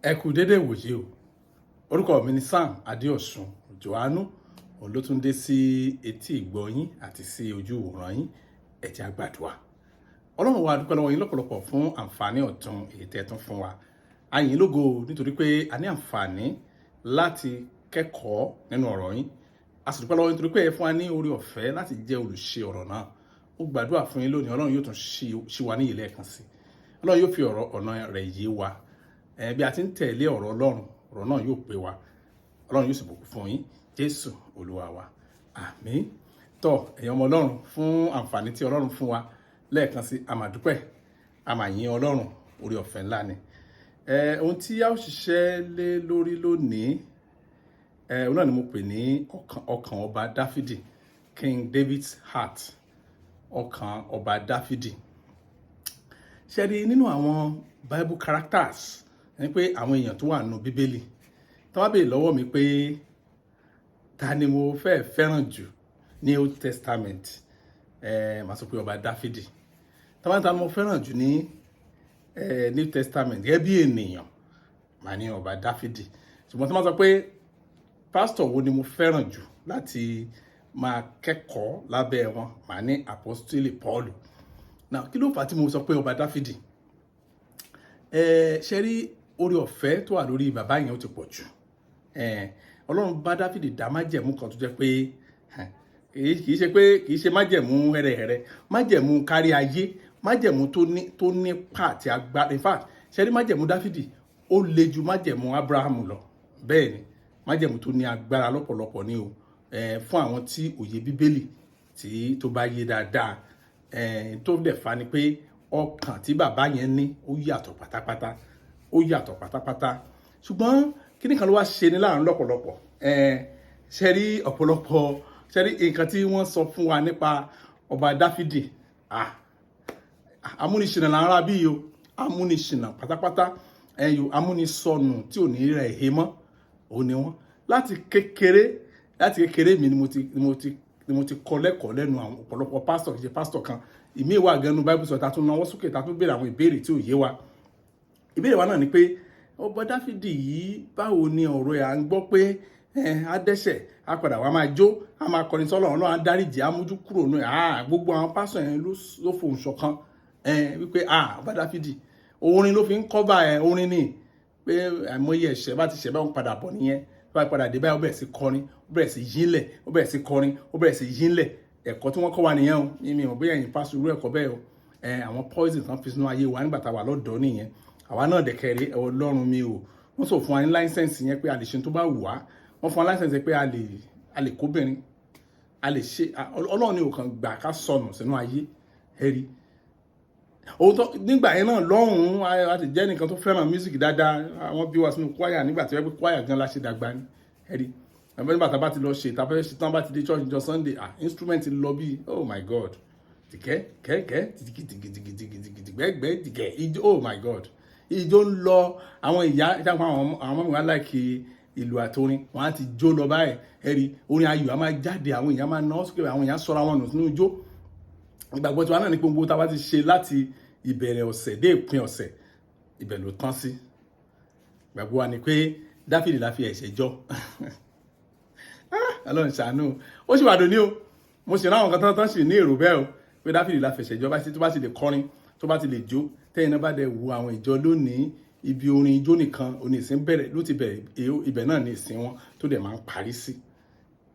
Ẹ kú dédé ìwòyí o. Orúkọ mi ni Sam Adéọ̀sùn Jòhánù. Òun ló tún dé sí etí ìgbọ́ yín àti sí ojú ìwòran yín. Ẹ jẹ́ á gbàdúrà. Ọlọ́run wa, dúpẹ́ lọ́wọ́ yín lọ́pọ̀lọpọ̀ fún àǹfààní ọ̀tun èyí tẹ́ ẹ tún fún wa. A yìn yín lógo nítorí pé a ní àǹfààní láti kẹ́kọ̀ọ́ nínú ọ̀rọ̀ yín. A sì dúpẹ́ lọ́wọ́ yín nítorí pé ẹ fún wa ní oore ọ̀fẹ́ láti jẹ́ olùṣe ọ̀rọ̀ náà. Ó gbàdúrà fún yín lónìí, Ọlọ́run yóò tún ṣí wa níyè lẹ́ẹ̀kan sí. Ọlọ́run yóò fi ọ̀rọ̀ ọ̀nà rẹ̀ yé wa. Bí a ti ń tẹ̀lé ọ̀rọ̀ Ọlọ́run, ọ̀rọ̀ náà yóò pé wa. Ọlọ́run yóò sì bùkún fún yín. Jésù Olúwa wa. Àmín. Tọ́ ẹ̀yin ọmọ Ọlọ́run, fún àǹfààní tí Ọlọ́run fún wa lẹ́ẹ̀kan sí, a máa dúpẹ́, a máa yìn Ọlọ́run, oore ọ̀fẹ́ ńlá ni. Ohun tí a ó ṣiṣẹ́ lé lórí lónìí, òun náà ni mo pè ní ọkàn ọba Dáfídì, King David's heart, ọkàn ọba Dáfídì. Ṣé rí, nínú àwọn Bible characters, ẹni pé àwọn èèyàn tó wà nínú Bíbélì, tí wọ́n bá béèrè lọ́wọ́ mi pé ta ni mo fẹ́ fẹ́ràn jù ní Old Testament, màá sọ pé ọba Dáfídì. Tí wọ́n bá ní ta ni mo fẹ́ràn jù ní New Testament gẹ́gẹ́ bí ènìyàn, màá ní ọba Dáfídì. Ṣùgbọ́n tí wọ́n sọ pé pásítọ̀ wo ni mo fẹ́ràn jù láti máa kẹ́kọ̀ọ́ lábẹ́ wọn, màá ní Apostoli Paul. Now, kí ló fà á tí mo sọ pé ọba Dáfídì? Ṣe rí, oore ọ̀fẹ́ tó wà lórí bàbá yẹn, ó ti pọ̀ jù. Ọlọ́run bá Dáfídì dá májẹ̀mú kan tó jẹ́ pé kì í ṣe pé kì í ṣe májẹ̀mú hẹrẹhẹrẹ, májẹ̀mú kárí ayé, májẹ̀mú tó ní pa àti agbára. In fact, ṣe rí, májẹ̀mú Dáfídì, ó le ju májẹ̀mú Abrahamu lọ. Bẹ́ẹ̀ ni, májẹ̀mú tó ní agbára lọ́pọ̀lọpọ̀ ni o. Fún àwọn tí òye Bíbélì tí tó bá yé dáadáa, tó dẹ̀ fa ni pé ọkàn tí bàbá yẹn ní, ó yàtọ̀ pátápátá, ó yàtọ̀ pátápátá. Ṣùgbọ́n kíní kan ló wá ṣe ní láàrín lọ́pọ̀lọpọ̀. Ṣe rí, ọ̀pọ̀lọpọ̀, ṣe rí nǹkan tí wọ́n sọ fún wa nípa ọba Dáfídì, ah, amúnisìnà là ń ra bí o, amúnisìnà pátápátá, ẹyọ amúnisọnù tí ò ní rẹ̀ he mọ́ òun ni wọ́n. Láti kékeré mi ni mo ti kọ́ lẹ́kọ̀ọ́ lẹ́nu àwọn ọ̀pọ̀lọpọ̀ pásítọ̀. Kì í ṣe pásítọ̀ kan, ìmí wà gan-an. Bible sọ, ta tún náwó sókè, ta tún béèrè àwọn ìbéèrè tí ò yé wa. Ìbéèrè wa náà ni pé ọba Dáfídì yìí, báwo ni ọ̀rọ̀ ẹ̀? À ń gbọ́ pé á dẹ́ṣẹ̀, á padà wá máa jó, á máa kọrin sọ́lọ̀, Ọlọ́run á dáríjì, á mójú kúrò nù ẹ̀. Gbogbo àwọn pásítọ̀ yẹn ló fohùn ṣọ̀kan wípé ọba Dáfídì, orin ló fi ń kọ́ bá ẹ, orin ni pé àìmọye ẹ̀ṣẹ̀ bá ti ṣẹ̀ bá ń padà bọ̀ nìyẹn. Bá padà dé báyìí, ó bẹ̀rẹ̀ sí kọrin, ó bẹ̀rẹ̀ sí yínlẹ̀, ó bẹ̀rẹ̀ sí kọrin, ó bẹ̀rẹ̀ sí yínlẹ̀. Ẹ̀kọ́ tí wọ́n kọ́ wa nìyẹn o. Ní mi ò bóyá ẹ̀yin pásítọ̀ irú ẹ̀kọ́ bẹ́ẹ̀ o. Àwọn poison tán fi sínú ayé wa nígbà tá a wà lọ́dọ̀ọ́ nìyẹn. Àwa náà dẹ̀kẹ̀rẹ́, Ọlọ́run mi o, wọ́n sọ fún wa ní license yẹn pé a lè ṣe tó bá wù wá. Wọ́n fún wa license yẹn pé a lè kóbìnrin, a lè ṣe. Ọlọ́run ni ò kàn gbà ká sọnù sínú ayé. Ẹ̀rí òun tó nígbà yẹn náà lọ́hùn-ún, a ti jẹ́ nìkan tó fẹ́ràn music dáadáa. Àwọn bí wa sínú choir nígbà tí wọ́n pé choir gan la ṣe dàgbà ni. Ẹ̀rí nígbà tá a bá ti lọ ṣe, tá a fẹ́ ṣe tán, bá ti dé church jọ Sunday, ah, instrument lọ bí, oh my God, tìkẹ́ kẹ́kẹ́ tìkìtìkìtìkìtìkìtì gbẹ́gbẹ́ tìkẹ́ ijó, oh my God, ijó ń lọ. Àwọn ìyá ìjápá, àwọn ọmọ mi wá like ìlú àtorin, wọn á ti jó lọ báyìí. Ẹ̀rí, orin ayọ̀ á máa jáde, àwọn èèyàn máa náwó sókè, àwọn èèyàn sọra wọn nù sínú ijó. Ìgbàgbọ́ tiwa náà ní gbogbo tá a bá ti ṣe láti ìbẹ̀rẹ̀ ọ̀sẹ̀ dé ìpín ọ̀sẹ̀, ibẹ̀ ló tán sí. Ìgbàgbọ́ wa ni pé Dáfídì la fi ẹ̀ṣẹ̀ jọ. Ọlọ́run ṣàánú, ó sì wà dòní o. Mo sì ráwọn kan tán sì ní èrò bẹ́ẹ̀ o, pé Dáfídì la fẹ̀ṣẹ̀ jọ, tó bá ti lè kọrin, tó bá ti lè jó. Tẹ́yìn náà bá dẹ̀ wo àwọn ìjọ lónìí, ibi orin ijó nìkan òní ìsìn bẹ̀rẹ̀ ló ti bẹ̀rẹ̀, ibẹ̀ náà ní ìsìn wọn tó dẹ̀ máa ń parí sí.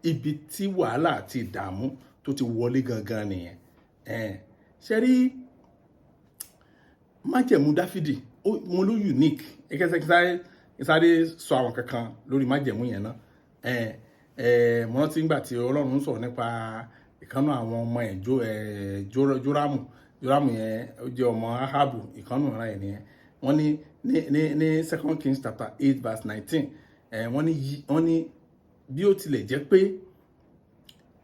Ibi tí wàhálà àti ìdààmú tó ti wọlé gangan nìyẹn. Ṣe rí, májẹ̀mú Dáfídì mo ló unique. Ẹ sáré sọ àwọn kankan lórí májẹ̀mú yẹn náà. Mo rántí nígbà tí Ọlọ́run ń sọ̀rọ̀ nípa ìkànnà àwọn ọmọ ẹ̀, Jórámù. Jórámù yẹn, ó jẹ́ ọmọ Ahabu, ìkànnà ìran ẹ̀ nìyẹn. Wọ́n ní Second Kings chapter 8 verse 19, wọ́n ní bí ó tilẹ̀ jẹ́ pé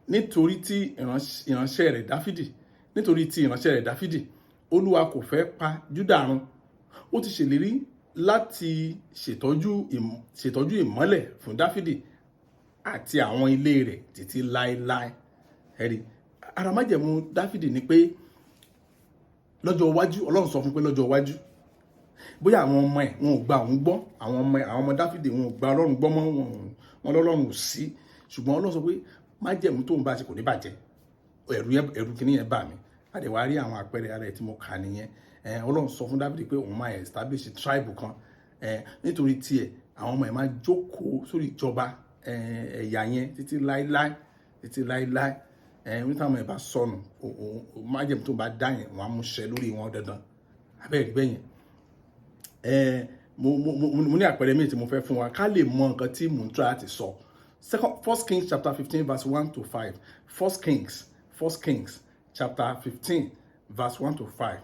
nítorí tí ìránṣẹ́ rẹ̀ Dáfídì, nítorí tí ìránṣẹ́ rẹ̀ Dáfídì, Olúwa kò fẹ́ pa Júdà run, ó ti ṣèlérí láti ṣètọ́jú ìmọ́lẹ̀ fún Dáfídì àti àwọn ilé rẹ̀ títí láéláé. Ẹ̀rí, ara májẹ̀mú Dáfídì ni pé lọ́jọ́ iwájú, Ọlọ́run sọ fún pé lọ́jọ́ iwájú Bóyá àwọn ọmọ ẹ̀, wọn ò gba òun gbọ́. Àwọn ọmọ ẹ̀, àwọn ọmọ Dáfídì, wọn ò gba Ọlọ́run gbọ́ mọ́ wọn, lọ́lọ́run ò sí. Ṣùgbọ́n Ọlọ́run sọ pé májẹ̀mú tóun bá ṣe kò ní bàjẹ́. Ẹ̀rù kìíní yẹn bà mí. A dẹ̀ wá rí àwọn àpẹẹrẹ ara ẹ̀ tí mo kà nìyẹn. Ọlọ́run sọ fún Dáfídì pé òun máa establish tribe kan nítorí tiẹ̀, àwọn ọmọ ẹ̀ máa jókòó sórí ìjọba ẹ̀yà yẹn títí láíláí, títí láíláí. Nítorí àwọn ẹ̀ bá sọnù, májẹ̀mú tó bá dá yẹn, wọ́n á mú ṣẹ lórí wọn dandan. Abẹ́rẹ́ bẹ́yẹn. Mo ní àpẹẹrẹ míì tí mo fẹ́ fún wa ká lè mọ nǹkan tí mò ń try láti sọ. First Kings chapter 15 verse 1 to 5. First Kings chapter 15 verse 1 to 5.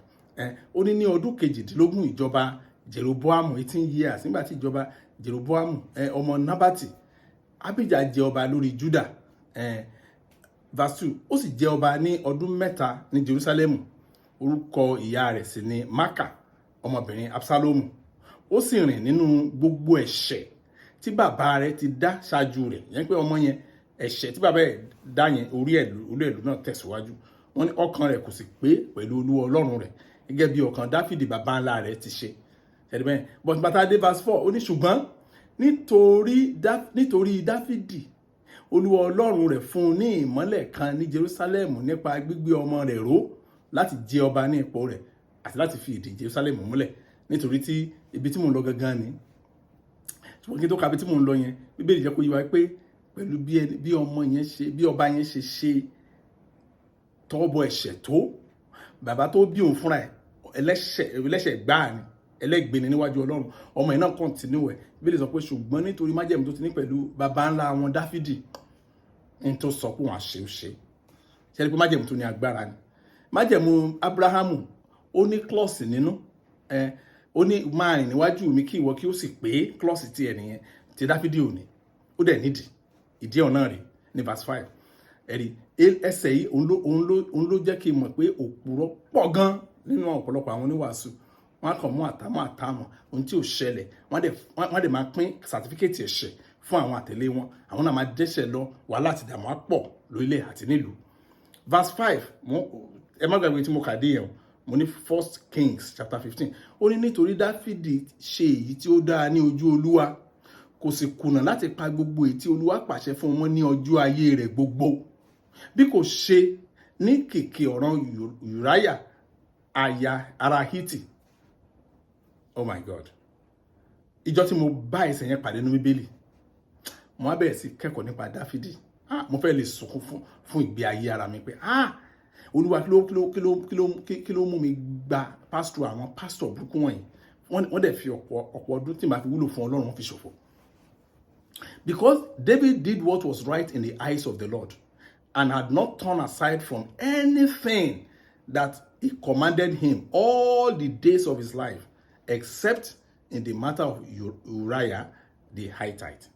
Ó ní ní ọdún 18 ìjọba Jeroboamu, 18 years nígbà tí ìjọba Jeroboamu ọmọ Nabati, Abijah jẹ ọba lórí Judah. Verse 2, ó sì jẹ ọba ní ọdún 3 ní Jerusalemu. Orúkọ ìyá rẹ̀ sì ni Maka, ọmọbìnrin Absalomu. Ó sì rìn nínú gbogbo ẹ̀ṣẹ̀ tí bàbá rẹ̀ ti dá ṣáájú rẹ̀. Yẹn pé ọmọ yẹn, ẹ̀ṣẹ̀ tí bàbá ẹ̀ dá yẹn, orí ẹ̀ ló náà tẹ̀síwájú. Wọ́n ní ọkàn rẹ̀ kò sì pé pẹ̀lú Olúwa Ọlọ́run rẹ̀ gẹ́gẹ́ bí ọkàn Dáfídì bàbá ńlá rẹ̀ ti ṣe. Ṣẹ̀dí bẹ́ẹ̀? But bàtà dé verse 4, ó ní ṣùgbọ́n nítorí Dáfídì, Olúwa Ọlọ́run rẹ̀ fún un ní ìmọ́lẹ̀ kan ní Jerusalem nípa gbígbé ọmọ rẹ̀ ró láti jẹ ọba ní ipò rẹ̀ àti láti fi ìdí Jerusalem múlẹ̀. Nítorí tí ibi tí mò ń lọ gangan ni, ṣùgbọ́n kí n tó ka ibi tí mò ń lọ yẹn, Bíbélì jẹ́ kó yé wa pé pẹ̀lú bí ọmọ yẹn ṣe, bí ọba yẹn ṣe tọwọ́ bọ ẹ̀ṣẹ̀ tó, bàbá tó bí òun fúnra ẹ̀, ẹlẹ́ṣẹ̀, ẹlẹ́ṣẹ̀ gbáà ni, ẹlẹ́gbẹ̀ni níwájú Ọlọ́run. Ọmọ yẹn náà continue ẹ̀. Bíbélì sọ pé ṣùgbọ́n nítorí májẹ̀mú tó ti ní pẹ̀lú bàbá ńlá wọn Dáfídì, ní tó sọ pé òun àṣẹ ó ṣe ṣe é pé májẹ̀mú tó ní agbára ni májẹ̀mú Abrahamu. Ó ní clause nínú ẹ. Ó ní máa rìn níwájú mi kí ìwọ kí ó sì pé. Clause tiẹ̀ nìyẹn. Ti Dáfídì ò ní. Ó dẹ̀ nídìí. Ìdí ọ̀nà rẹ̀ ní verse 5. Ẹ̀rí ẹsẹ̀ yìí, òun ló jẹ́ kí n mọ̀ pé òpùrọ̀ pọ̀ gan nínú ọ̀pọ̀lọpọ̀ àwọn oníwàásù. Wọ́n á kàn mú àtàmọ́ àtàmọ́ ohun tí ò ṣẹlẹ̀, wọ́n dẹ̀ máa pín certificate ẹ̀ṣẹ̀ fún àwọn àtẹ̀lé wọn. Àwọn náà máa dẹ́ṣẹ̀ lọ, wàhálà àti ìdààmú á pọ̀ lórílẹ̀ àti nílùú. Verse 5, ẹ má gbàgbé tí mo kà dé yẹn o. Mo ní First Kings chapter 15, ó ní nítorí Dáfídì ṣe èyí tí ó dára ní ojú Olúwa, kò sì kùnà láti pa gbogbo èyí tí Olúwa pàṣẹ fún wọn ní ọjọ́ ayé rẹ̀ gbogbo, bí kò ṣe ní kìkì ọ̀ràn Ùráyà aya ará Hítì. Oh my God! Ìjọ tí mo bá ẹsẹ̀ yẹn pàdé nínú Bíbélì, mo wá bẹ̀rẹ̀ sí kẹ́kọ̀ọ́ nípa Dáfídì. Ah, mo fẹ́ lè sunkún fún ìgbé ayé ara mi pé, ah, Olúwa, kí ló mú mi gba pásítọ̀, àwọn pásítọ̀ burúkú wọ̀nyí? Wọ́n dẹ̀ fi ọ̀pọ̀ ọ̀pọ̀ ọdún tí màá fi wúlò fún Ọlọ́run fi ṣòfò. Because David did what was right in the eyes of the Lord and had not turned aside from anything that he commanded him all the days of his life, except in the matter of Uriah the Hittite.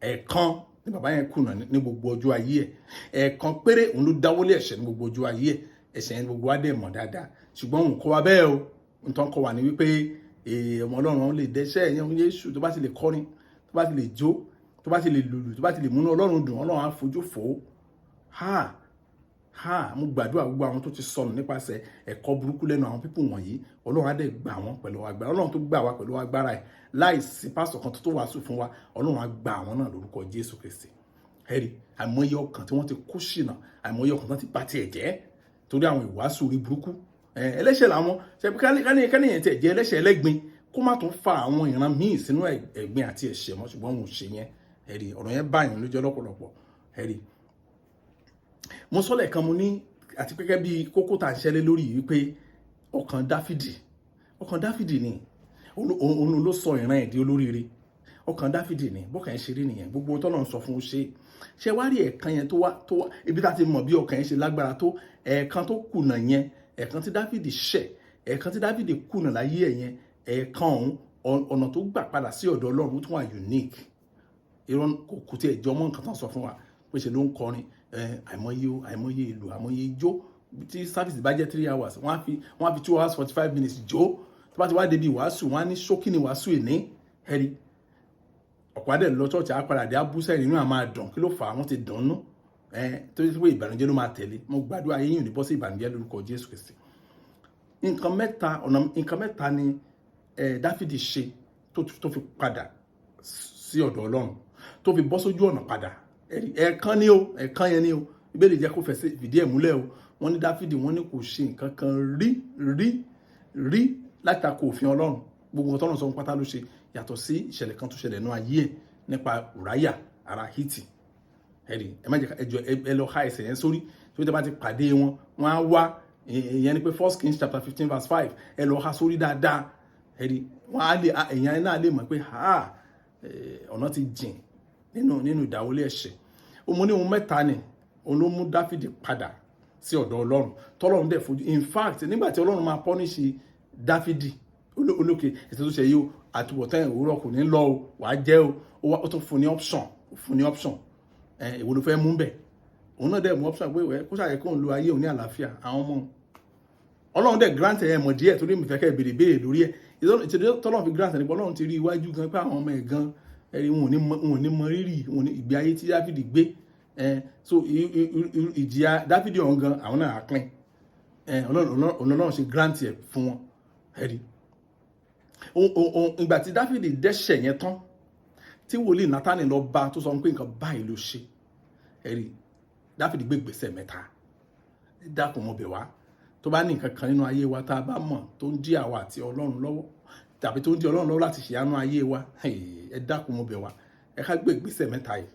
Ẹ̀ẹ̀kan ní bàbá yẹn kùnà ní gbogbo ọjọ́ ayé ẹ̀. Ẹ̀ẹ̀kan péré òun ló dáwọ́lé ẹ̀ṣẹ̀ ní gbogbo ọjọ́ ayé ẹ̀. Ẹ̀ṣẹ̀ yẹn gbogbo wa dẹ̀ mọ̀ dáadáa, ṣùgbọ́n òun kọ́ wa bẹ́ẹ̀ o. Ohun tó ń kọ́ wa ní wípé ọmọ Ọlọ́run lè dẹ́ṣẹ̀ ẹ̀yẹn. Jésù tó bá ti lè kọrin, tó bá ti lè jó, tó bá ti lè lùlù, tó bá ti lè múnú Ọlọ́run dùn, Ọlọ́run á fojú fò ó. Ha ha! Mo gbàdúrà, gbogbo àwọn tó ti sọnù nípasẹ̀ ẹ̀kọ́ burúkú lẹ́nu àwọn people wọ̀nyí, Ọlọ́run á dẹ̀ gbà wọ́n pẹ̀lú agbára. Ọlọ́run tó gbà wá pẹ̀lú agbára ẹ̀ láì sí pásítọ̀ kan tó wàásù fún wa, Ọlọ́run á gbà àwọn náà lórúkọ Jésù Kristi. Ẹ̀rí àìmọye ọkàn tí wọ́n ti kó ṣìnà, àìmọye ọkàn tí wọ́n ti bà tiẹ̀ jẹ́ torí àwọn ìwàásù orí burúkú. Ẹlẹ́ṣẹ̀ làwọn ṣe. Kánìyàn tiẹ̀ jẹ́ ẹlẹ́ṣẹ̀ ẹlẹ́gbin, kó má tún fa àwọn ìran míì sínú ẹ̀gbin àti ẹ̀ṣẹ̀ mọ́, ṣùgbọ́n òun ò ṣe yẹn. Ẹ̀rí ọ̀rọ̀ yẹn báyìí lójú lọ́pọ̀lọpọ̀. Ẹ̀rí mo sọ lẹ́ẹ̀kan, mo ní àti pẹ́kẹ́ bí kókó tá à ń ṣẹlẹ̀ lórí yìí wípé ọkàn Dáfídì, ọkàn Dáfídì ni òun ló sọ ìran ẹ̀ di olóríire. Ọkàn Dáfídì ni bọ́kàn ẹ̀ ṣe rí nìyẹn. Gbogbo tọ́lọ̀ ń sọ fún un ṣe ṣe wá rí. Ẹ̀ẹ̀kan yẹn tó wá ibi tá a ti mọ̀ bí ọkàn yẹn ṣe lágbára tó, ẹ̀ẹ̀kan tó kùnà yẹn, ẹ̀ẹ̀kan tí Dáfídì ṣẹ̀, ẹ̀ẹ̀kan tí Dáfídì kùnà láyé ẹ̀ yẹn, ẹ̀ẹ̀kan ọ̀hún, ọ̀nà tó gbà padà sí ọ̀dọ̀ Ọlọ́run tó wà unique. Irọ́ kò tiẹ̀ jọ mọ́ nǹkan tó ń sọ fún wa pé ṣe ló ń kọrin. Àìmọye, àìmọye ìlú, àìmọye ijó. Tí service bá jẹ́ 3 hours, wọ́n á fi 2 hours 45 minutes jó. Tó bá ti wá débi ìwàásù, wọ́n á ní ṣókí ni wàásù ìní. Ẹ̀rí ọ̀pọ̀ adẹ̀ lọ church, á padà dé, á bú sẹ́yìn, nínú àmà dùn. Kí ló fà á? Wọ́n ti dùnnú ẹ tó ti pé ìbànújẹ́ ló máa tẹ̀lé. Mo gbàdúrà, yín ò ní bọ́ sí ìbànújẹ́ lórúkọ Jésù Kristi. Nǹkan mẹ́ta, ọ̀nà nǹkan mẹ́ta ni Dáfídì ṣe tó fi padà sí ọ̀dọ̀ Ọlọ́run, tó fi bọ́ sójú ọ̀nà padà. Ẹ̀ẹ̀kan ni o, ẹ̀ẹ̀kan yẹn ni o. Ìbéèrè jẹ́ kó fẹsẹ̀ fìdí ẹ̀ múlẹ̀ o. Wọ́n ní Dáfídì, wọ́n ní kò ṣe nǹkan kan rí rí rí láti tako òfin Ọlọ́run. Gbogbo nǹkan tọ́lọ́run sọ pátá ló ṣe, yàtọ̀ sí ìṣẹ̀lẹ̀ kan tó ṣẹlẹ̀ nínú ayé ẹ̀ nípa Ùráyà ará Hítì. Ẹ̀rí, ẹ má jẹ́ ẹjọ́ ẹ lọ ha ẹsẹ̀ yẹn sórí tó tẹ́ bá ti pàdé wọn, wọ́n á wá. Ìyẹn ni pé 1 Kings chapter 15 verse 5, ẹ lọ ha sórí dáadáa. Ẹ̀rí, wọ́n á lè, èèyàn náà lè mọ̀ pé ha, ọ̀nà ti jìn nínú ìdáwọlé ẹ̀ṣẹ̀. Ó mú ní ohun mẹ́ta ni òun ló mú Dáfídì padà sí ọ̀dọ̀ Ọlọ́run, tọ́lọ́run dẹ̀ fojú. In fact, nígbà tí Ọlọ́run máa punish Dáfídì olókè ètò tó ṣe yìí o, àtúbọ̀tán ìwúrọ̀ kò ní lọ o, wàá jẹ́ o. Ó tún fún ní option, fún ní option. Èwo ló fẹ́ mú bẹ̀? Òun náà dẹ̀ mú option pé wẹ́ kó ṣàyẹ kóun lo ayé òun ní àlàáfíà, àwọn ọmọ Ọlọ́run dẹ̀ grant ẹ̀ mọ̀ díẹ̀, torí mi fẹ́ kẹ́ béèrè béèrè lórí ẹ̀. Ìtòrí tọ́lọ́run fi grant ẹ̀ nípa Ọlọ́run ti rí iwájú gan pé àwọn ọmọ ẹ̀ gan, ẹ̀rí, wọn ò ní mọ rírì ìgbé ayé tí Dáfídì gbé. So ìjìyà Dáfídì ọ̀hún gan, àwọn náà á pín. Ọlọ́run ṣe grant ẹ̀ fún wọn. Ẹ̀rí, ìgbà tí Dáfídì dẹ́ṣẹ̀ yẹn tán, tí wòlíì Nátánì lọ bá, tó sọ pé nǹkan báyìí ló ṣe, ẹ̀rí, Dáfídì gbé ìgbésẹ̀ mẹ́ta. Dákun, mo bẹ̀ wá, tó bá ní nǹkan kan nínú ayé wa tá a bá mọ̀ tó ń dí àwa àti Ọlọ́run lọ́wọ́, tàbí tó ń dí Ọlọ́run lọ́wọ́ láti ṣèyanu ayé wa, ẹ dákun, mo bẹ̀ wá, ẹ ká gbé ìgbésẹ̀ mẹ́ta yìí.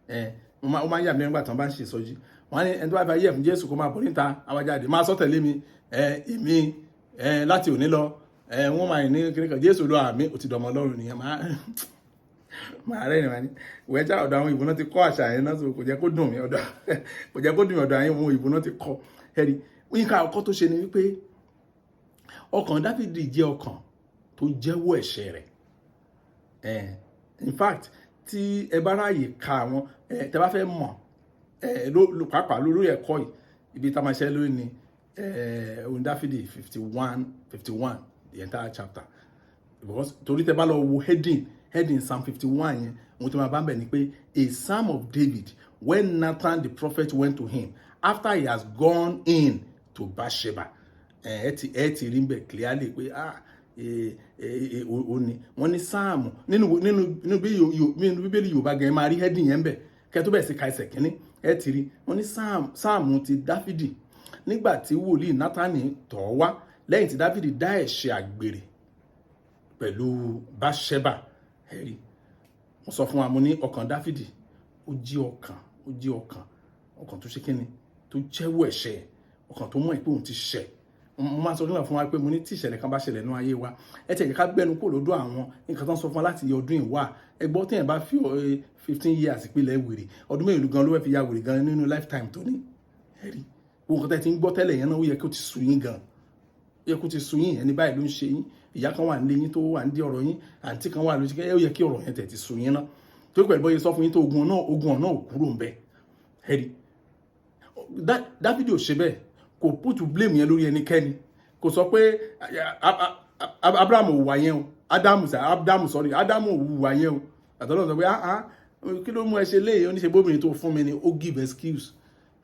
Ẹ ó máa ń yà mí nígbà tí wọ́n bá ń ṣe ìsọjí. Wọ́n á ní ẹni tó bá fi ayé ẹ̀ fún Jésù kó máa bọ̀ níta, àwájáde máa sọ tẹ̀lé mi. Ẹ èmi ẹ láti òní lọ, ẹ wọ́n máa ní kíní kan, Jésù lọ àmì ò ti dọ̀mọ́ Ọlọ́run nìyẹn. Máa rẹ́rìn wá ní ìwẹ́jà ọ̀dọ̀ àwọn ìbò náà ti kọ́ àṣà yẹn náà, kò jẹ́ kó dùn mí, ọ̀dọ̀ kò jẹ́ kó dùn mí, ọ̀dọ̀ àwọn ìbò náà ti kọ́. Ẹ̀rí, nǹkan àkọ́kọ́ tó ṣe ni wípé ọkàn Dáfídì jẹ́ ọkàn tó jẹ́wọ́ ẹ̀ṣẹ̀ rẹ̀. In fact, tí ẹ bá ráàyè ka àwọn tẹ bá fẹ́ mọ̀, pàápàá lórí ẹ̀kọ́ yìí, ibi tá a máa ṣe lórí ni orin Dáfídì 51 51, the entire chapter, because torí tẹ bá lọ wo heading Psalm 51 yẹn, ohun tí wọ́n bá ń bẹ̀ ni pé "A psalm of David when Nathan the prophet went to him after he has gone in to Bathsheba." Ẹ ti rí bẹ̀ clearly pé ah, ó ní wọ́n ní sáàmù nínú Bíbélì Yorùbá gan, ẹ máa rí heading yẹn bẹ̀. Kẹ́ tó bẹ̀ sí ka ẹsẹ̀ kínní, ẹ ti rí wọ́n ní sáàmù ti Dáfídì nígbà tí wòlíì Nátánì tọ̀ ọ́ wá lẹ́yìn tí Dáfídì dá ẹ̀ṣẹ̀ àgbèrè pẹ̀lú Báṣẹ́bà. Ẹ̀rí, mo sọ fún wa, mo ní ọkàn Dáfídì ó jí ọkàn, ó jí ọkàn, ọkàn tó ṣe kíni, tó jẹ́wọ́ ẹ̀ṣẹ̀, ọkàn tó mọ̀ pé òun ti ṣẹ̀. Mo máa sọ nígbà fún wa pé mo ní tí ìṣẹ̀lẹ̀ kan bá ṣẹlẹ̀ nínú ayé wa, ẹ tẹ̀ jẹ́ ká gbẹ́nu kúrò lọ́dọ̀ àwọn nǹkan tó ń sọ fún wa láti ọdún ìwà. Ẹ gbọ́, téèyàn bá fi 15 years ìpìlẹ̀ wèrè, ọdún mélòó gan ló fẹ́ fi ya wèrè gan nínú lifetime tó ní? Ẹ̀rí, gbogbo nǹkan tẹ́ ti ń gbọ́ tẹ́lẹ̀ yẹn náà, ó yẹ kó ti sú yín gan, ó yẹ kó ti sú yín. Ẹni báyìí ló ń ṣe yín, ìyá kan wà nílé yín tó wà nídìí ọ̀rọ̀ yín, àǹtí kan wà lójú, ó yẹ kí ọ̀rọ̀ yẹn tẹ̀ ti sú yín náà tó pẹ̀lú bóyá sọ fún yín tó ogun náà, ogun ọ̀nà ò kúrò ń bẹ. Ẹ̀rí, Dáfídì ò ṣe bẹ́ẹ̀. Kò put blame yẹn lórí ẹnikẹ́ni. Kò sọ pé Abraham ò wà yẹn o, Ádámù, Ádámù, sorry, Ádámù ò wà yẹn o. Àtọ́lọ́ sọ pé, "Ah ah, kí ló mú ẹ ṣe léyìí?" Oníṣe bóbìnrin tó fún mi ni. Ó give excuse,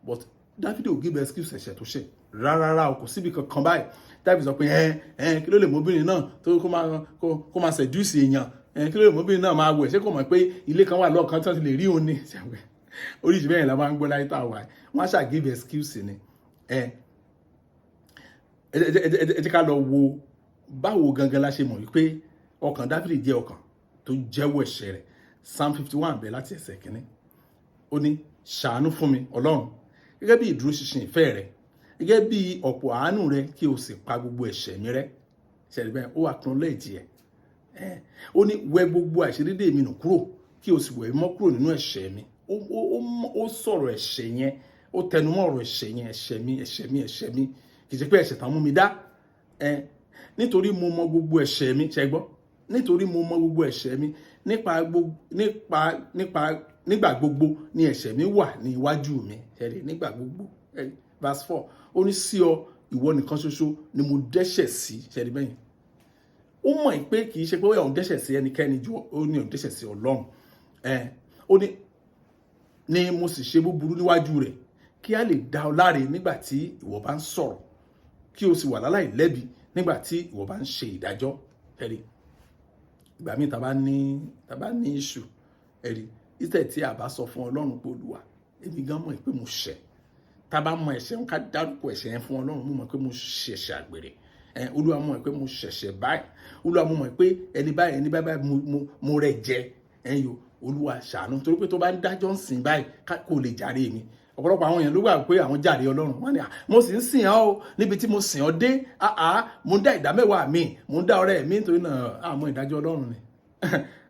but Dáfídì ò give excuse ẹ̀ṣẹ̀ tó ṣẹ̀ rárá o. Kò síbi kankan báyìí Dáfídì sọ pé ẹ ẹ kí ló lè mọ́bìnrin náà tó kó máa seduce èèyàn? Ẹ kí ló lè mọ́bìnrin náà máa wẹ̀? Ṣé kò mọ̀ pé ilé kan wà lọ́ọ̀kan tí wọ́n ti lè rí òun ni? Oríṣi bẹ́ẹ̀ la máa ń gbọ́ láyé tá a wà. Wọ́n á ṣáà give excuse ni. Ẹ jẹ́ ká lọ wo báwo gangan la ṣe mọ̀ wípé ọkàn Dáfídì jẹ́ ọkàn tó jẹ́wọ́ ẹ̀ṣẹ̀ rẹ̀. Psalm 51, bẹ̀rẹ̀ láti ẹsẹ̀ kínní. Ó ní, "Ṣàánú fún mi, Ọlọ́run, gẹ́gẹ́ bí ìdúróṣinṣin ìfẹ́ rẹ, gẹ́gẹ́ bí ọ̀pọ̀ àánú rẹ, kí o sì pa gbogbo ẹ̀ṣẹ̀ mi rẹ́." Ṣẹ̀rí bẹ́ẹ̀, ó acknowledge ẹ̀. Ó ní, "Wẹ gbogbo àìṣedédé mi nù kúrò, kí o sì wẹ̀ mọ́ kúrò nínú ẹ̀ṣẹ̀ mi." Ó sọ̀rọ̀ ẹ̀ṣẹ̀ yẹn, ó tẹnumọ́ ọ̀rọ̀ ẹ̀ṣẹ̀ yẹn: ẹ̀ṣẹ̀ mi, ẹ̀ṣẹ̀ mi, ẹ̀ṣẹ̀ mi, kì í ṣe pé ẹ̀ṣẹ̀ tán mú mi dá ẹ. "Nítorí mo mọ gbogbo ẹ̀ṣẹ̀ mi." Ṣẹ gbọ́? "Nítorí mo mọ gbogbo ẹ̀ṣẹ̀ mi, nípa gbogbo nípa nípa nígbà gbogbo ni ẹ̀ṣẹ̀ mi wà ní iwájú mi." Ẹ̀rí, nígbà gbogbo. Verse 4, ó ní, "Sí ọ, ìwọ nìkan ṣoṣo ni mo dẹ́ṣẹ̀ sí." Ṣẹ̀rí bẹ́yìn, ó mọ̀ pé kì í ṣe pé òun dẹ́ṣẹ̀ sí ẹnikẹ́ni ju, ó ní òun dẹ́ṣẹ̀ sí Ọlọ́run. Ó ní ní mo sì ṣe búburú níwájú rẹ̀, kí a lè dá ọ láre nígbà tí ìwọ bá ń sọ̀rọ̀. kí o sì wà láláì lẹ́bi nígbà tí ìwọ bá ń ṣe ìdájọ́. Ẹ̀rí, ìgbà míì tá bá ní issue, ẹ̀rí, instead tí a bá sọ fún Ọlọ́run pé, "Olúwa, èmi gan mọ̀ pé mo ṣẹ̀," tá bá mọ ẹ̀ṣẹ̀ ń, ká dárúkọ ẹ̀ṣẹ̀ yẹn fún Ọlọ́run. "Mo mọ̀ pé mo ṣẹ̀ṣẹ̀ àgbèrè. Olúwa, mo mọ̀ pé mo ṣẹ̀ṣẹ̀ báyìí. Olúwa, mo mọ̀ pé ẹni báyìí, ẹni báyìí, mo rẹ̀ jẹ ẹ̀yin o. Olúwa, ṣàánú," torí pé tó bá ń dájọ́ ń sìn báyìí, kó lè jàre mi. Ọ̀pọ̀lọpọ̀ àwọn èèyàn ló gbà pé àwọn jàre Ọlọ́run. Wọ́n ní, "Mo sì ń sìn ọ́ o, níbi tí mo sìn ọ́ dé, mo ń dá ìdámẹ́wàá mi, mo ń dá ọrẹ mi." Nítorí náà, àmọ́ ìdájọ́ Ọlọ́run ni,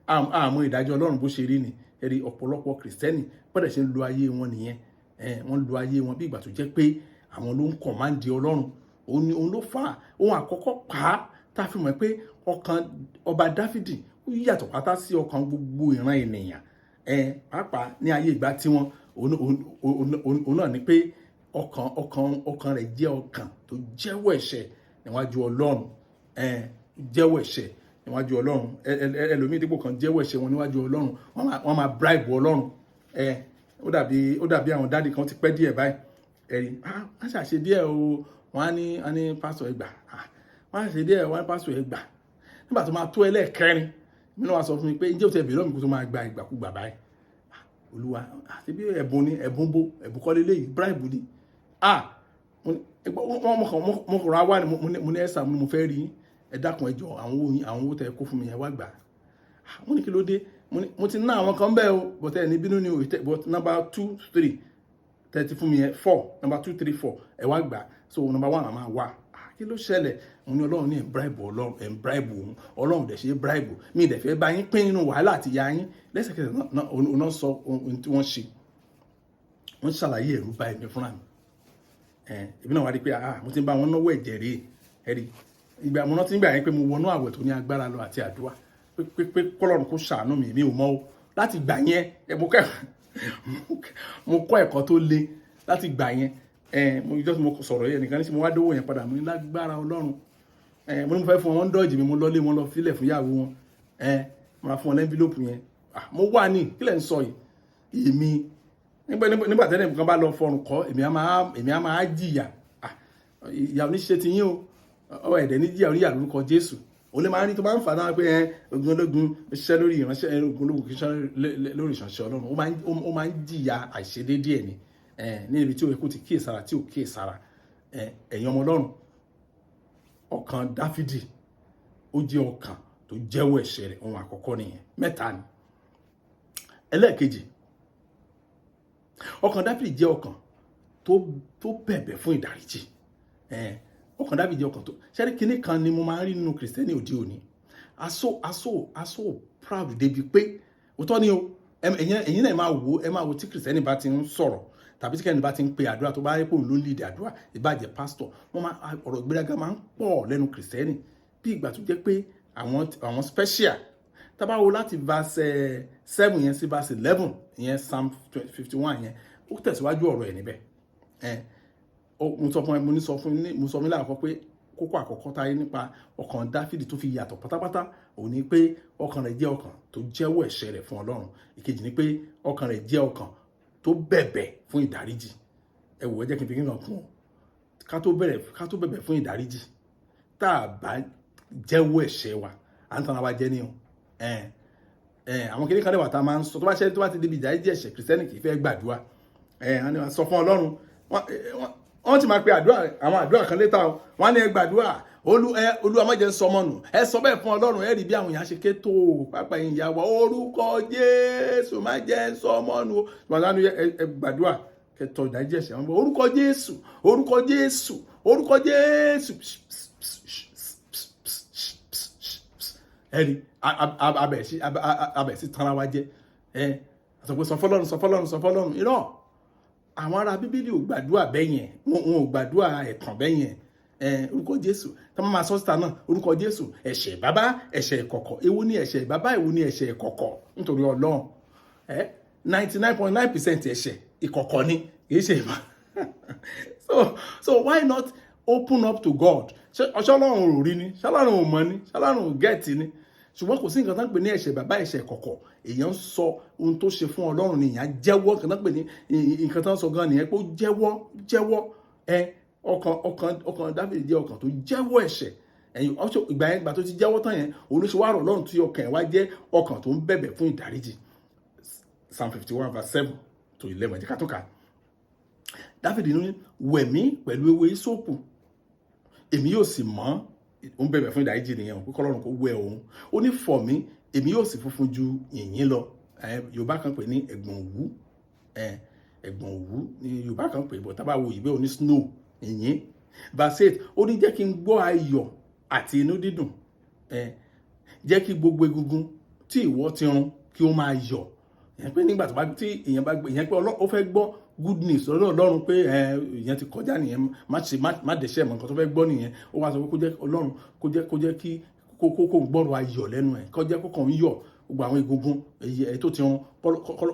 àmọ́ ìdájọ́ Ọlọ́run bó ṣe rí ni. Ẹ̀rí, ọ̀pọ̀lọpọ̀ Kìrìsìtẹ́nì gbọ́dọ̀ ṣe ń lo ayé wọn nìyẹn. Wọ́n lo ayé wọn bí ìgbà tó jẹ́ pé àwọn ló ń command Ọlọ́run. Òun ni òun ló fà á. Ohun àkọ́kọ́ pa á tá a fi mọ̀ pé ọkàn ọba Dáfídì ó yàtọ̀ pátá sí ọkàn gbogbo ìran ènìyàn, pàápàá ní ayé ìgbà tiwọn, òun náà ni pé ọkàn rẹ̀ jẹ́ ọkàn tó jẹ́wọ́ ẹ̀ṣẹ̀ níwájú Ọlọ́run. Jẹ́wọ́ ẹ̀ṣẹ̀ níwájú Ọlọ́run. Ẹlòmíì, dípò kan jẹ́wọ́ ẹ̀ṣẹ̀ wọn níwájú Ọlọ́run, wọ́n máa bribe Ọlọ́run. Ó dàbí àwọn daddy kan ti pẹ́ díẹ̀ báyìí. Ẹ̀rí, wọ́n ṣàṣe díẹ̀ o. Wọ́n á ní, "Pásítọ̀, ẹ gbà." Wọ́n á ṣe díẹ̀, wọ́n á ní, "Pásítọ̀, ẹ gbà." Nígbà tó máa tó ẹlẹ́ẹ̀kẹrin mi náà, wá sọ fún mi pé, "Ǹjẹ́ o ti ẹ̀bìrì lọ́mí kó tó máa gba ìgbàkúgbà báyìí?" "Olúwa, àti bí ẹ̀bùn ni." Ẹ̀bùn bó? Ẹ̀bùn kọ́ lélẹ́yìí, bribe ni. Ah, mo kàn ra wá ni. Mo ní, "Ẹ̀sà, mo fẹ́ rí, ẹ dákun, ẹ jọ̀ọ́, àwọn owó yín, àwọn owó tẹ kó fún mi yẹn, wá gbà." Wọ́n ní, "Kí ló dé?" Mo ti ná àwọn kan bẹ́ẹ̀ o, but ẹ ní bínú ni o, but number two, three thirty fún mi yẹn, four, number two, three, four, ẹ wá gbà. So number one, àmà wá, "Kí ló ṣẹlẹ̀?" Mo ní, "Ọlọ́run ní ẹ̀ ń bribe Ọlọ́run, ẹ̀ ń bribe òun. Ọlọ́run dẹ̀ ṣe é bribe. Mi dẹ̀ fẹ́ bá yín pín nínú wàhálà àti ìyá yín." Lẹ́sẹ̀kẹsẹ̀ náà òun náà sọ ohun tí wọ́n ṣe, wọ́n ṣàlàyé, ẹ̀rù bá ẹ̀mí fúnra mi. Èmi náà wá rí pé, ah, mo ti ń bá wọn náwó ẹ̀jẹ̀ rèé. Ẹ̀rí, ìgbà mo rántí ìgbà yẹn pé mo wọnú àwẹ̀ tó ní agbára lọ àti àdúrà pé kọ́lọ́run kó ṣàánú mi. Mi ò mọ̀ o. Láti gbà yẹn, mo kọ́ ẹ̀kọ́ tó le láti gbà yẹn. Mo jọ́ tí mo sọ̀rọ̀ yẹn nìkan ní sí, mo wá dówó yẹn padà. Mo ní, lágbára Ọlọ́run, mo ní mo fẹ́ fún wọn dọ́ọ̀jì mi. Mo lọ́lé wọn lọ fílẹ̀ fún ìyàwó wọn. Mo ra fún wọn l'envelope yẹn. Mo wà ní, kílẹ̀ ń sọ yìí? Èmi nígbà tẹ́lẹ̀ nǹkan bá lọ fọrùn kọ́, èmi á máa jìyà. Ìyà oníṣẹ́ ti yín o. Ọ ẹ̀dẹ̀ ní jìyà oníyà lórúkọ Jésù. Ó lè máa ń rí tó máa ń fà náà pé ogun ológun ṣiṣẹ́ lórí ìránṣẹ́, ogun ológun kì í ṣiṣẹ́ lórí ìránṣẹ́ Ọlọ́run. Ó máa ń jìyà àìṣedéédéé ẹ̀ ni ní ibi tí ó yẹ kó ti kíyèsára tí ò kíyèsára. Ẹ̀yin ọmọ Ọlọ́run, ọkàn Dáfídì ó jẹ́ ọkàn tó jẹ́wọ́ ẹ̀ṣẹ̀ rẹ̀. Ohun àkọ́kọ́ nìyẹn. Mẹ́ta ni. Ẹlẹ́ẹ̀kejì, ọkàn Dáfídì jẹ́ ọkàn tó bẹ̀bẹ̀ fún ìdáríjì. Ọkàn Dáfídì jẹ́ ọkàn tó ṣẹ́rí kinní kan ni mo máa ń rí nínú Kìrìsìtẹ́nì òde òní. Aso proud débi pé òótọ́ ni o. Ẹ̀yin náà máa wò, ẹ máa wò tí Kìrìsìtẹ́nì bá ti ń sọ̀rọ̀ tàbí tí kìrìsìtẹ́nì bá ti ń pe àdúrà, tó bá rí pé òun ló ń lead àdúrà, ìbàjẹ́ pásítọ̀, wọ́n máa ọ̀rọ̀ ìgbéraga máa ń pọ̀ lẹ́nu Kìrìsìtẹ́nì, bí ìgbà tó jẹ́ pé àwọn special. Tá bá wo láti verse 7 yẹn sí verse 11 yẹn, Psalm 51 yẹn, ó tẹ̀síwájú ọ̀rọ̀ ẹ̀ níbẹ̀. Mo sọ fún ẹ, mo ní sọ fún mo sọ fún mi láàkọ́ pé kókó àkọ́kọ́ táyé nípa ọkàn Dáfídì tó fi yàtọ̀ pátápátá òun ni pé ọkàn rẹ̀ jẹ́ ọkàn tó jẹ́wọ́ ẹ̀ṣẹ̀ rẹ̀ fún Ọlọ́run. Ìkejì ni pé ọkàn rẹ̀ jẹ́ ọkàn tó bẹ̀bẹ̀ fún ìdáríjì. Ẹ wò, ẹ jẹ́ kí n fi kíkan kún ọ. Ká tó bẹ̀bẹ̀ fún ìdáríjì, tá a bá jẹ́wọ́ ẹ̀ṣẹ̀ wa, à ń tan ara wa jẹ ní o. Àwọn kékeré kan dẹ̀ wà tá a máa ń sọ, tó bá ṣe tó bá ti débi ìdáríjì ẹ̀ṣẹ̀, Kìrìsìtẹ́nì kì í fẹ́ gbàdúrà. Wọ́n sọ fún Ọlọ́run, wọ́n ti máa pe àdúrà, àwọn àdúrà kan létà o. Wọ́n á ní, "Ẹ gbàdúrà, Olúwa, má jẹ́ sọmọ nù." Ẹ sọ bẹ́ẹ̀ fún Ọlọ́run, ẹ rí bí àwọn èèyàn ṣe ké tó pápá ìyá wa, "Orúkọ Jésù, má jẹ́ sọmọ nù." Ẹ gbàdúrà kẹtọ ìdáríjì ẹ̀ṣẹ̀ wọn, "Orúkọ Jésù, orúkọ Jésù, orúkọ Jésù." Ẹni abẹ̀ sí tanra wa jẹ. Ẹ sọ pé, "Sọ fọ́lọ́run, sọ fọ́lọ́run, sọ fọ́lọ́run." Irọ́, àwọn ará Bíbélì ò gbàdúrà bẹ́yẹn. Wọn ò gbàdúrà ẹ̀tàn bẹ́yẹn. Orúkọ Jésù tí wọ́n máa sọ síta náà, "Orúkọ Jésù, ẹ̀ṣẹ̀ bàbá, ẹ̀ṣẹ̀ ìkọ̀kọ̀." Èwo ni ẹ̀ṣẹ̀ bàbá? Èwo ni ẹ̀ṣẹ̀ ìkọ̀kọ̀? Nítorí Ọlọ́run, 99.9% ẹ̀ṣẹ̀ ìkọ̀kọ̀ ni, kì í ṣe ìmọ̀. So why not open up to God? Ṣé Ọlọ́run ò rí ni? Ṣé Ọlọ́run ò mọ̀ ni? Ṣé Ọlọ́run ò get ni? Ṣùgbọ́n kò sí nǹkan tó ń pè ní ẹ̀ṣẹ̀ bàbá, ẹ̀ṣẹ̀ kọ̀kọ̀. Èèyàn ń sọ ohun tó ṣe fún Ọlọ́run ni, èèyàn jẹ́wọ́. Nǹkan tó ń pè ní nǹkan tó ń sọ gan nìyẹn, pé ó jẹ́wọ́, jẹ́wọ́ ẹ. Ọkàn Dáfídì jẹ́ ọkàn tó jẹ́wọ́ ẹ̀ṣẹ̀. Ẹ̀yìn ọ̀ṣọ́ ìgbà yẹn, ìgbà tó ti jẹ́wọ́ tán yẹn, òun ló ṣe wá rọ̀ lọ́rùn tí ọkàn ẹ̀ wá jẹ́ ọkàn tó ń bẹ̀bẹ̀ fún ìdáríjì. Psalm 51 verse 7 to 11, jẹ́ ká tó kà. Dáfídì ní, "Wẹ̀ mí pẹ̀lú ewé ìsopù, èmi yóò sì mọ́." Ó ń bẹ̀bẹ̀ fún ìdáríjì nìyẹn, pé kọ́lọ́run kó wẹ̀ òun. Ó ní, "Fọ̀ mí, èmi yóò sì funfun ju yìnyín lọ." Yorùbá kan pè ní ẹ̀gbọ̀n òwú. Ẹ̀gbọ̀n òwú ní Yorùbá kan pè bọ̀, tá bá wo ìwé oní snow, yìnyín. Verse 8, ó ní, "Jẹ́ kí n gbọ́ ayọ̀ àti inú dídùn, jẹ́ kí gbogbo egungun tí ìwọ ti run kí ó máa yọ̀." Ìyẹn pé nígbà tó bá tí ìyẹn bá gbé, ìyẹn pé ó fẹ́ gbọ́ good news lọ́dọ̀ Ọlọ́run pé ìyẹn ti kọjá nìyẹn, má ṣe má dẹ̀ṣẹ̀ mọ́. Nǹkan tó fẹ́ gbọ́ nìyẹn. Ó wá sọ pé kó jẹ́ Ọlọ́run kó jẹ́ kí kó gbọ́rọ̀ ayọ̀ lẹ́nu ẹ̀, kó jẹ́ kó kàn ń yọ̀, gbogbo àwọn egungun èyí tó ti run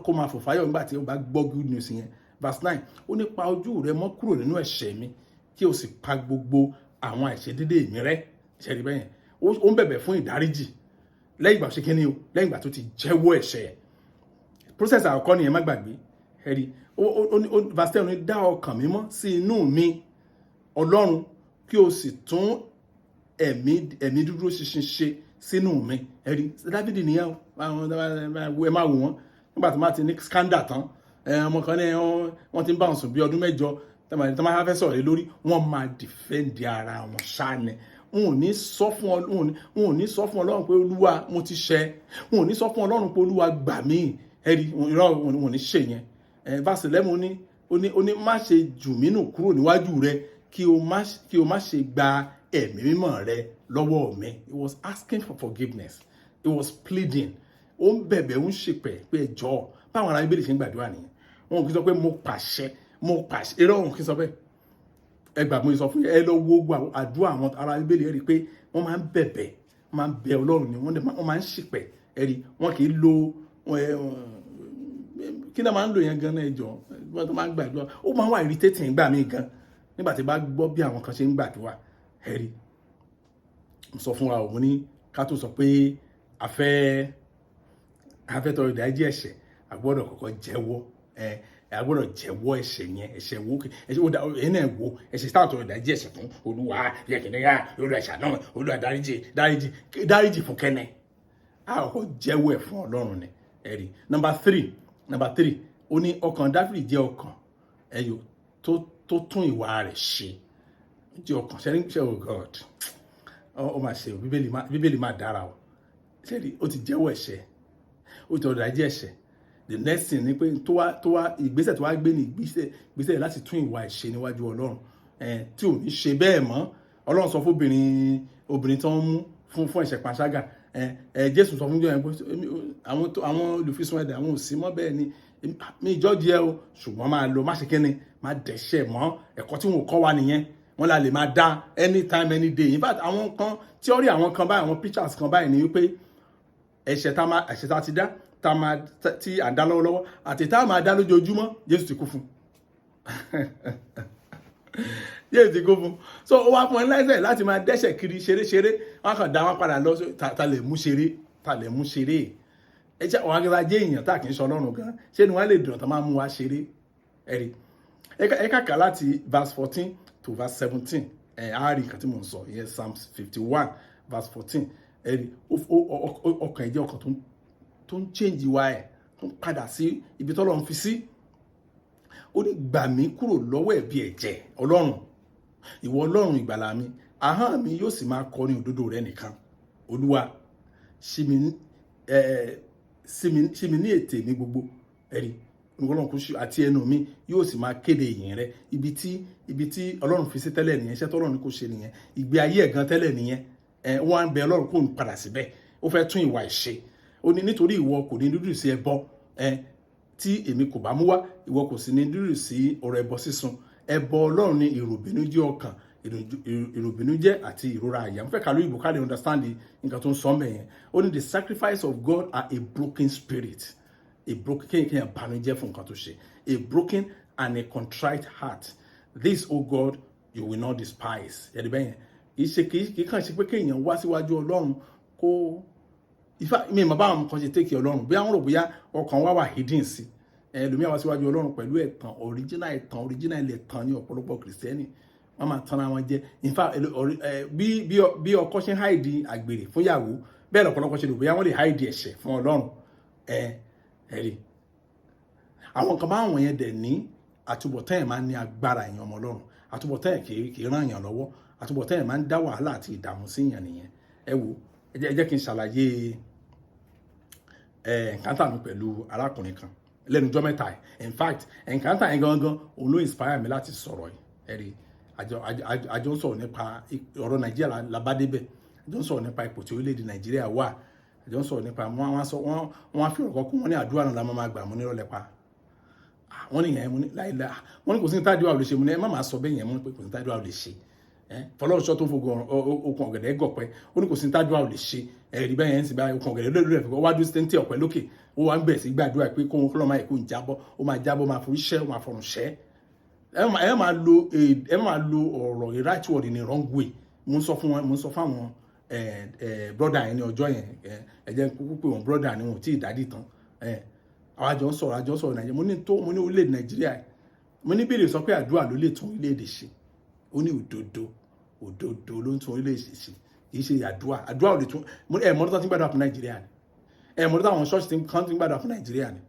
kó máa fò fáyọ̀ nígbà tí ó bá gbọ́ good news yẹn. Verse 9, ó ní, "Pa ojú rẹ mọ́ kúrò nínú ẹ̀ṣẹ̀ mi, kí o sì pa gbogbo àwọn àìṣedédé mi rẹ́." Ṣe rí bẹ́yẹn? Ó ń bẹ̀bẹ̀ fún ìdáríjì lẹ́yìn ìgbà ṣe kíní o, lẹ́yìn ìgbà tó ti jẹ́wọ́ ẹ̀ṣẹ̀. Process àkọ́kọ́ nìyẹn, má gbàgbé. Ẹ̀rí ó verse 10 ní, "Dá ọkàn mímọ́ sí inú mi, Ọlọ́run, kí o sì tún ẹ̀mí dúdú ṣinṣin ṣe sínú mi." Ẹ̀rí Dáfídì nìyẹn o. Ẹ máa wò wọ́n nígbà tó máa ti ní scandal tán, ọmọ kan ní wọ́n ti ń bá wọn sùn bí ọdún 8, tó máa fẹ́ sọ̀rọ̀ lé lórí, wọ́n máa defend ara wọn ṣáá ni. Wọn ò ní sọ fún Ọlọ́run pé, "Olúwa, mo ti ṣẹ̀." Wọn ò ní sọ fún Ọlọ́run pé, "Olúwa, gbà mí." Ẹ̀rí irọ́, wọn ò ní ṣe yẹn. Verse 11, ó ní, "Má ṣe jù mí nù kúrò níwájú rẹ, kí o má ṣe gba ẹ̀mí mímọ́ rẹ lọ́wọ́ mi." He was asking for forgiveness. He was pleading. Ó ń bẹ̀bẹ̀, ó ń ṣèpẹ̀ pé ẹ jọ̀ọ́. Báwọn ará Bíbélì ṣe ń gbàdúrà nìyẹn. Wọn ò kí sọ pé, "Mo pàṣẹ, mo pàṣẹ." Irọ́, wọn kì í sọ bẹ́ẹ̀. Ẹ gbà, mo sọ fún yín, ẹ lọ wo gbogbo àdúrà àwọn ará Bíbélì, ẹ rí i pé wọ́n máa ń bẹ̀bẹ̀, wọ́n máa ń bẹ Ọlọ́run ni, wọ́n máa ń ṣìpẹ̀. Ẹ rí, wọn kì í lo kí náà máa ń lò yẹn gan náà. Ẹ jọ̀ọ́, wọ́n tó máa ń gbàdúrà, ó máa ń wà irritating gbà mí gan nígbà tí bá gbọ́ bí àwọn kan ṣe ń gbàdúrà. Ẹ rí, mo sọ fún wa, òun ní ká tó sọ pé a fẹ́ tọrọ ìdáríjì ẹ̀ṣẹ̀, a gbọ́dọ̀ kọ́kọ́ jẹ́wọ́. Ẹ a gbọ́dọ̀ jẹ́wọ́ ẹ̀ṣẹ̀ yẹn. Ẹ̀ṣẹ̀ wo? Ẹ̀ṣẹ̀ wo ẹ̀yin náà wo ẹ̀ṣẹ̀ táwọn tọrọ ìdáríjì ẹ̀ṣẹ̀ fún? Olúwa yẹkìnìyà, Olúwa ṣàánú, Olúwa dáríjì, dáríjì, dáríjì fún kẹ́nẹ́. A kọ́kọ́ jẹ́wọ́ ẹ̀ fún Ọlọ́run ni. Ẹ rí, number three, ó ní ọkàn Dáfídì jẹ́ ọkàn ẹyọ tó tún ìwà rẹ̀ ṣe, jẹ́ ọkàn ṣe ṣe. Oh God, ó máa ṣe o. Bíbélì máa dára o. Ṣe rí, ó ti jẹ́wọ́ ẹ̀ṣẹ̀, ó ti ọ̀dà jẹ́ ẹ̀ṣẹ̀. The next thing ni pé tó wá ìgbésẹ̀ tó wá gbé ní ìgbésẹ̀ láti tún ìwà ẹ̀ṣẹ̀ níwájú Ọlọ́run tí ò ní ṣe bẹ́ẹ̀ mọ́. Ọlọ́run sọ fún obìnrin tó ń mú fún ẹ̀ṣẹ̀ panṣágà. Jésù sọ fún jọ yẹn pé àwọn olùfisùn ẹ̀dá àwọn ò sí mọ́. Bẹ́ẹ̀ ni mi ìjọ́jì ẹ o, ṣùgbọ́n máa lọ, má ṣe kíni, má dẹ̀ṣẹ̀ mọ́. Ẹ̀kọ́ tí wọn kọ́ wa nìyẹn. Wọn la lè máa dá anytime, any day. In fact, àwọn kan theory, àwọn kan báyìí, àwọn preachers kan báyìí ni wípé ẹ̀ṣẹ̀ tá ti dá, tá máa tí à ń dá lọ́wọ́lọ́wọ́ àti tá máa dá lójoojúmọ́, Jésù ti kú fún, Jésù ti kú fún. So ó wá fún ẹ lẹ́sẹ̀ láti máa dẹ́ṣẹ̀ kiri ṣeréṣeré. Wọn kàn dá wọn padà lọ. Ta lè mú ṣeré? Ta lè mú ṣeré? Ẹ jẹ́ àwọn akẹ́kọ̀ọ́ ajé èèyàn tá kì í sọ Ọlọ́run gan, ṣé ni wọ́n lè dùn tó máa mú wa ṣeré? Ẹ̀rí, ẹ kàkà láti verse 14 to verse 17. Ẹ á rí nǹkan tí mò ń sọ ìyẹn, Psalms 51 verse 14. Ẹ rí, ọkàn ẹ jẹ́ ọkàn tó ń change ìwà ẹ̀, tó ń padà sí ibi tọ́lọ́run fi sí. Ó ní, "Gbà mí kúrò lọ́wọ́ ẹ̀bi ẹ̀jẹ̀, Ọlọ́run, ìwọ Ọlọ́run ìgbàlà mi, ahọ́n mi yóò sì máa kọrin òdodo rẹ nìkan. Olúwa, ṣí mi ní ètè mi gbogbo." Ẹ̀rí, Ọlọ́run kò ṣe àti ẹnu mi yóò sì máa kéde ìyìn rẹ. Ibi tí Ọlọ́run fi sí tẹ́lẹ̀ nìyẹn. Iṣẹ́ tọ́lọ́run kò ṣe nìyẹn. Ìgbé ayé ẹ̀ gan tẹ́lẹ̀ nìyẹn. Ẹ wọ́n á ń bẹ Ọlọ́run kò ń padà síbẹ̀. Ó fẹ́ tún ìwà ìṣe. Ó ní, "Nítorí ìwọ kò ní dúdú sí ẹbọ ẹ tí èmi kò bá mú wá, ìwọ kò sì ní dúdú sí ọ̀rọ̀ ẹbọ sísun. Ẹbọ Ọlọ́run ní ìròbìnújẹ́ ọkàn, ìròbìnújẹ́ àti ìrora àyà." Mo fẹ́ kà lóyìnbó ká lè understand nǹkan tó ń sọ mẹ́yẹn. Ó ní, "The sacrifice of God are a broken spirit," a broken, kéèyàn banújẹ́ fún nǹkan tó ṣe, "a broken and a contrite heart, this, O God, you will not despise." Ẹ̀rí bẹ́yẹn, kì í ṣe kì í kàn ṣe pé kéèyàn wá síwájú Ọlọ́run kó ifá mi ìmọ̀ báwọn kan ṣe take Ọlọ́run, bí àwọn rò bóyá ọkàn wa wà hidden sí. Ẹlòmíà wá síwájú Ọlọ́run pẹ̀lú ẹ̀tàn, original ẹ̀tàn, original ilẹ̀ tàn ní ọ̀pọ̀lọpọ̀ Kìrìsìtẹ́nì. Wọ́n máa tanra wọn jẹ. In fact, bí ọkọ ṣe ń hide àgbèrè fún ìyàwó, bẹ́ẹ̀ lọ́pọ̀lọpọ̀ ṣe lò bóyá wọ́n lè hide ẹ̀ṣẹ̀ fún Ọlọ́run. Ẹ rí àwọn nǹkan báwọn yẹn dẹ̀ ní àtúbọ̀tán ẹ̀ máa ń ní agbára. Èèyàn ọmọ Ọlọ́run, àtúbọ̀tán ẹ̀ kì í ràn yàn lọ́wọ́. Àtúbọ̀tán ẹ̀ máa ń dá wàhálà àti ìdààmú sí yàn nìyẹn. Ẹ wo, ẹ jẹ́ kí n ṣàlàyé encounter mi pẹ̀lú arákùnrin kan lẹ́nu ọjọ́ mẹ́ta ẹ̀. In fact, encounter yẹn gangan òun ló inspire mi láti sọ̀rọ̀ yìí. Ẹ rí, àjọ ń sọ̀rọ̀ nípa ọ̀rọ̀ Nàìjíríà la bá débẹ̀. Àjọ ń sọ̀rọ̀ nípa ipò tí orílẹ̀-èdè Nàìjíríà wà. Àjọ ń sọ̀rọ̀ nípa wọ́n sọ wọ́n á fi ọ̀rọ̀ kún. Wọ́n ní àdúrà náà la máa gbà mú nírọ̀lẹ́ pa. Wọ́n ní yẹn mú ní láìláà. Wọ́n ní kò sí ní tádùá ò lè ṣe. Mú ní ẹ má máa sọ bẹ́ẹ̀ yẹn mú pé kò sí ní tádùá ò lè ṣe. Fọlọ́runṣọ́ tó fogun okùn ọ̀gẹ̀dẹ̀ gọ̀pẹ́, ó ní kò sí ní tádùá ò lè ṣe. Ẹ̀rí bẹ́ẹ̀ yẹn ń sì bá okùn ọ̀gẹ̀dẹ̀ lórí rẹ̀, wá dúró sí téńté ọ̀pẹ lókè, ó wá ń bẹ̀rẹ̀ sí gbàdúrà pé kóun kọ́lọ́ máa kó ń jábọ́. Ó máa jábọ́, máa forí ṣẹ́, ó máa fọrùn ṣẹ́. Ẹ máa lo ọ̀rọ̀, a right word in a wrong way. Mo ń sọ fún wọn, mo ń sọ fún àwọn brother yẹn ní ọjọ́ yẹn. Ẹ jẹ́ kúkú pé wọn brother ni, wọn ò tí ì dádì tán. Àwọn àjọ ń sọ̀rọ̀ Nàìjíríà. Mo ní tó, mo ní orílẹ̀-èdè Nàìjíríà, mo ní bèrè sọ pé àdúrà ló lè tún orílẹ̀-èdè ṣe. Ó ní òdodo, òdodo ló ń tún orílẹ̀-èdè ṣe, kì í ṣe àdúrà. Àdúrà ò lè tún. Ẹ mọ́tò tó ti ń gbàdúrà fún Nàìjíríà ni? Ẹ mọ́tò táwọn ṣọ́ọ̀ṣì kan ti ń gbàdúrà fún Nàìjíríà ni?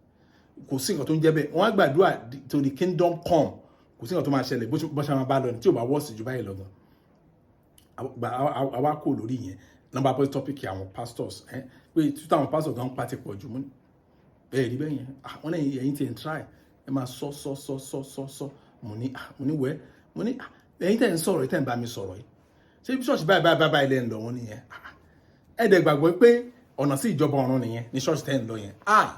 Kò sí nǹkan tó ń jẹ́ bẹ́ẹ̀. Wọ́n á gbàdúrà to the kingdom come, kò sí nǹkan tó máa ṣẹlẹ̀. Bó ṣe máa bá lọ ní tí ò bá wọ́ọ̀sì ju báyìí lọ gan. Àwa kò lórí yẹn number point topic àwọn pastors pé tútù àwọn pastors gan pa ti pọ̀ jù. Mú bẹ́ẹ̀ rí bẹ́ẹ̀ yẹn, wọ́n ní ẹ̀yin tí ń try, ẹ máa sọ sọ sọ sọ sọ sọ. Mo ní wẹ́, mo ní ẹ̀yin tẹ̀ ń sọ̀rọ̀, tẹ̀ ń bá mi sọ̀rọ̀ yìí, ṣé ṣọ́ọ̀ṣì báyìí báyìí báyìí lẹ́ ń lọ? Wọ́n nìyẹn. Ẹ dẹ̀ gbàgbọ́ pé ọ̀nà sí ìjọba ọ̀run nìyẹn ní ṣọ́ọ̀ṣì tẹ́ ń lọ yẹn?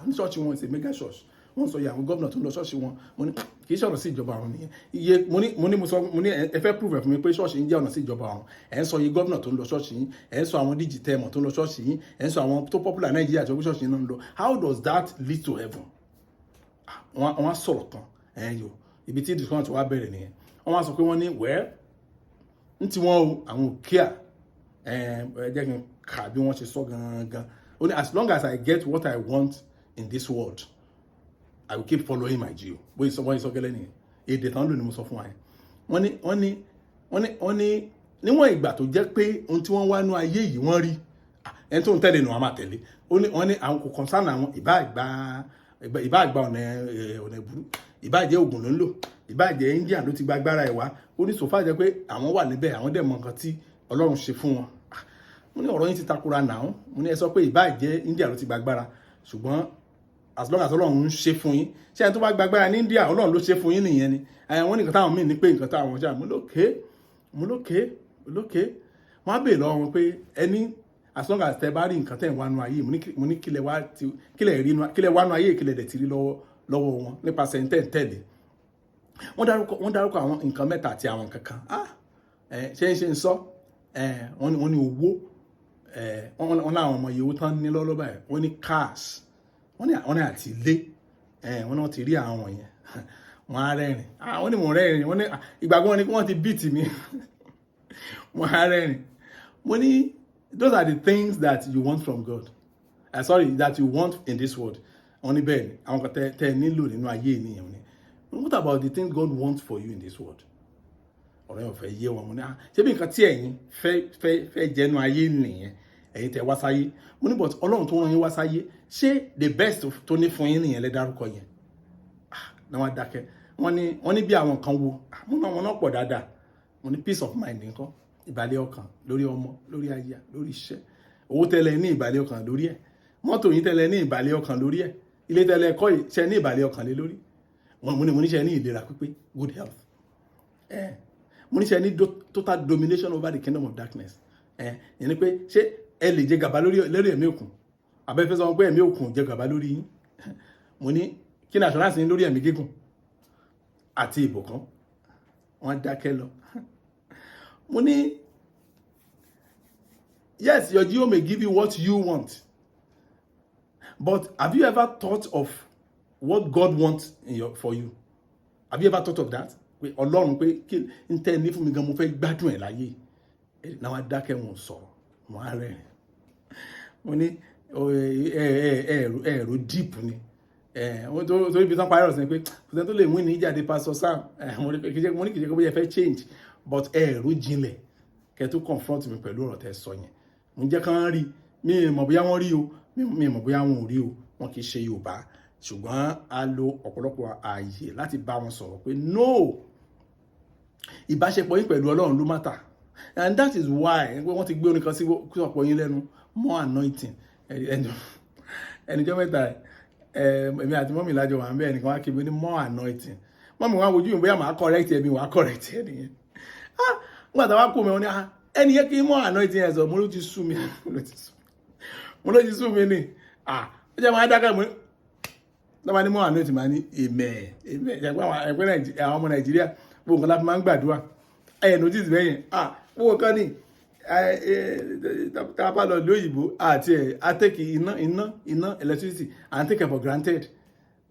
Ní ṣọ́ọ̀ṣì wọn ṣe mega church. Wọ́n sọ iye àwọn gómìnà tó ń lọ ṣọ́ọ̀ṣì wọn. Mo ní kì í ṣọ̀rọ̀ sí ìjọba ọ̀run nìyẹn. Iye mo ní mo sọ, mo ní ẹ fẹ́ prove ẹ̀ fún mi pé ṣọ́ọ̀ṣì ń jẹ́ ọ̀nà sí ìjọba ọ̀run. Ẹ̀ ń sọ iye gómìnà tó ń lọ ṣọ́ọ̀ṣì yín, ẹ̀ ń sọ àwọn díjì tẹ́ẹ̀mọ̀ tó ń lọ ṣọ́ọ̀ṣì yín, ẹ̀ ń sọ àwọn tó popular Nàìjíríà tó ń ṣọ́ọ̀ṣì yín náà ń lọ. How does that lead to heaven? Wọ́n á sọ̀rọ̀ tán. Ẹ̀ yò ibi tí discussion ti wá bẹ̀rẹ̀ nìyẹn. Wọ́n wá sọ pé wọ́n ní well, ń tí wọ́n o, àwọn ò kíà. Ẹ jẹ́ kí n kà bí wọ́n ṣe sọ gangan. Ó ní, "As long as I get what I want in this world, I will keep following my G.O." Bóyá sọ, bóyá sọ gẹ́lẹ́ nìyẹn. Èdè tán lò ní mo sọ fún wa yẹn. Wọ́n ní níwọ̀n ìgbà tó jẹ́ pé ohun tí wọ́n wá nú ayé yìí wọ́n rí, ẹni tó ń tẹ̀lé nù wọ́n máa tẹ̀lé. Ó ní wọ́n ní àwọn kò concern àwọn, ìbá àgbà ọ̀nà ìbúrú, ìbá jẹ́ Ògùn ló ń lò, ìbá jẹ́ India ló ti gba agbára ẹ̀ wá. Ó ní so far jẹ́ pé àwọn wà níbẹ̀, àwọn dẹ̀ mọ nǹkan tí Ọlọ́run ṣe fún wọn. Mo ní ọ̀rọ̀ yín ti takora náà. Mo ní ẹ sọ pé ìbá jẹ́ India ló ti gba agbára, ṣùgbọ́n as long as Ọlọ́run ń ṣe fún yín, ṣé ẹni tó bá gba agbára ní India, Ọlọ́run ló ṣe fún yín nìyẹn ni? Wọ́n ní nǹkan táwọn míì ní pé nǹkan táwọn ṣe. Mo lókè. Wọ́n á bèèrè lọ́wọ́ wọn pé ẹni as long as tẹ bá rí nǹkan tẹ̀ ń wá nu ayé. Mo ní kílẹ̀ wá ti kílẹ̀ rí kílẹ̀ wá nu ayé, kílẹ̀ dẹ̀ ti rí lọ́wọ́ lọ́wọ́ wọn nípasẹ̀ ń tẹ̀ ń tẹ̀lé. Wọ́n dárúkọ àwọn nǹkan mẹ́ta àti àwọn nǹkan kan. Ṣé ń ṣe ń sọ? Wọ́n ní owó, wọ́n láwọn ọmọ iye owó tán ní lọ́lọ́ báyìí. Wọ́n ní cars, wọ́n ní àti ilé. Wọ́n náà ti rí àwọn yẹn. Wọ́n á rẹ́rìn. Wọ́n ní mò ń rẹ́rìn. Wọ́n ní ìgbàgbọ́ wọn ni wọ́n ti beat mi. Wọ́n á rẹ́rìn. Mo ní those are the things that you want from God, sorry, that you want in this world. Wọ́n ní bẹ́ẹ̀ ni, àwọn kan tẹ́ ẹ nílò nínú ayé ènìyàn ni. What about the things God wants for you in this world? Ọ̀rọ̀ yẹn ò fẹ́ yé wọn. Mo ní ṣé bí nǹkan tí ẹ̀yin fẹ́ fẹ́ fẹ́ jẹ́nu ayé nìyẹn, ẹ̀yin tẹ́ wá sáyé? Mo ní but Ọlọ́run tó rán yín wá sáyé, ṣé the best tó ní fún yín nìyẹn lẹ́ dárúkọ yẹn? Náà wọ́n dákẹ́. Wọ́n ní bí àwọn kan wo mo náà, wọn náà pọ̀ dáadáa. Mo ní peace of mind nǹkan, ìbàlẹ̀ ọkàn lórí ọmọ, lórí aya, lórí iṣẹ́, owó tẹ́lẹ̀ ní ìbàlẹ̀ ọkàn lórí ẹ̀, mọ́tò yín tẹ́lẹ̀ ní ìbàlẹ̀ ọkàn lórí ẹ̀, ilé tẹ́lẹ̀ kọ́ ṣe ní ìbàlẹ̀ ọkàn lé lórí. Mo ní ṣe ní ìlera pípé, good health. Mo ní ṣe ní total domination over the kingdom of darkness. Yẹn ni pé ṣé ẹ lè jẹ gàba lórí ẹ̀mí òkun, àbẹ́fẹ́ sọ pé ẹ̀mí òkun jẹ gàba lórí yín? Mo ní kí ni assurance yín lórí ẹ̀mí gígùn àti ìbùkún? Wọ́n dákẹ́ lọ. Mo ní yes, your G.O may give you what you want, but have you ever thought of what God wants for you? Have you ever thought of that, pé Ọlọ́run, pé kí n tẹ́ ní fún mi gan, mo fẹ́ gbádùn ẹ̀ láyé náà? Wọ́n dákẹ́, wọn sọ̀rọ̀, wọ́n á rẹ́rìn. Mo ní ẹ̀rọ deep ni torí ibi tán parí ọ̀sẹ̀ pé kò sẹ́ni tó lè mú ní ìjáde. Pastor Sam, mo ní kìí ṣe kó bóyá ẹ fẹ́ change. But ẹ̀rù jinlẹ̀ kẹ́ tó confront mi pẹ̀lú ọ̀rọ̀ tẹ́ sọ yẹn. Mo jẹ́ kán rí mi, mọ̀ bóyá wọ́n rí o, mi mọ̀ bóyá wọn ò rí o. Wọn kì í ṣe Yorùbá, ṣùgbọ́n a lo ọ̀pọ̀lọpọ̀ ààyè láti bá wọn sọ̀rọ̀ pé no, ìbáṣepọ̀ yín pẹ̀lú Ọlọ́run ló matter. And that is why pé wọ́n ti gbé orin kan sí ọ̀pọ̀ yín lẹ́nu, "More anointing". Ẹnìjọ́ mẹ́ta, èmi àti mummy lájọ wà ń bẹ́ẹ̀, nìkan wá kí mi ní "more anointing". Mummy wá wojú mi bóyá màá correct ẹ̀, mi wàá correct ẹ̀ nìyẹn. Ah, nígbà tá a wá kó mi, wọn ní, "Ah, ẹni yẹ kí more anointing ẹ̀ sọ." Mo ló ti sú mi, mo ló ti sú mi ni. Ah, ó jẹ́ máa dákẹ́. Mo lọ́ba ní "more anointing", máa ní amen, amen. Ẹ̀pẹ́ àwọn ọmọ Nàìjíríà, gbogbo nǹkan láti máa ń gbàdúrà. Ẹ̀ notice bẹ́yẹn? Ah, gbogbo nǹkan ni. Tá a bá lọ lóyìnbó àti ẹ̀ àtẹ́kì iná, iná, iná, electricity, à ń take it for granted.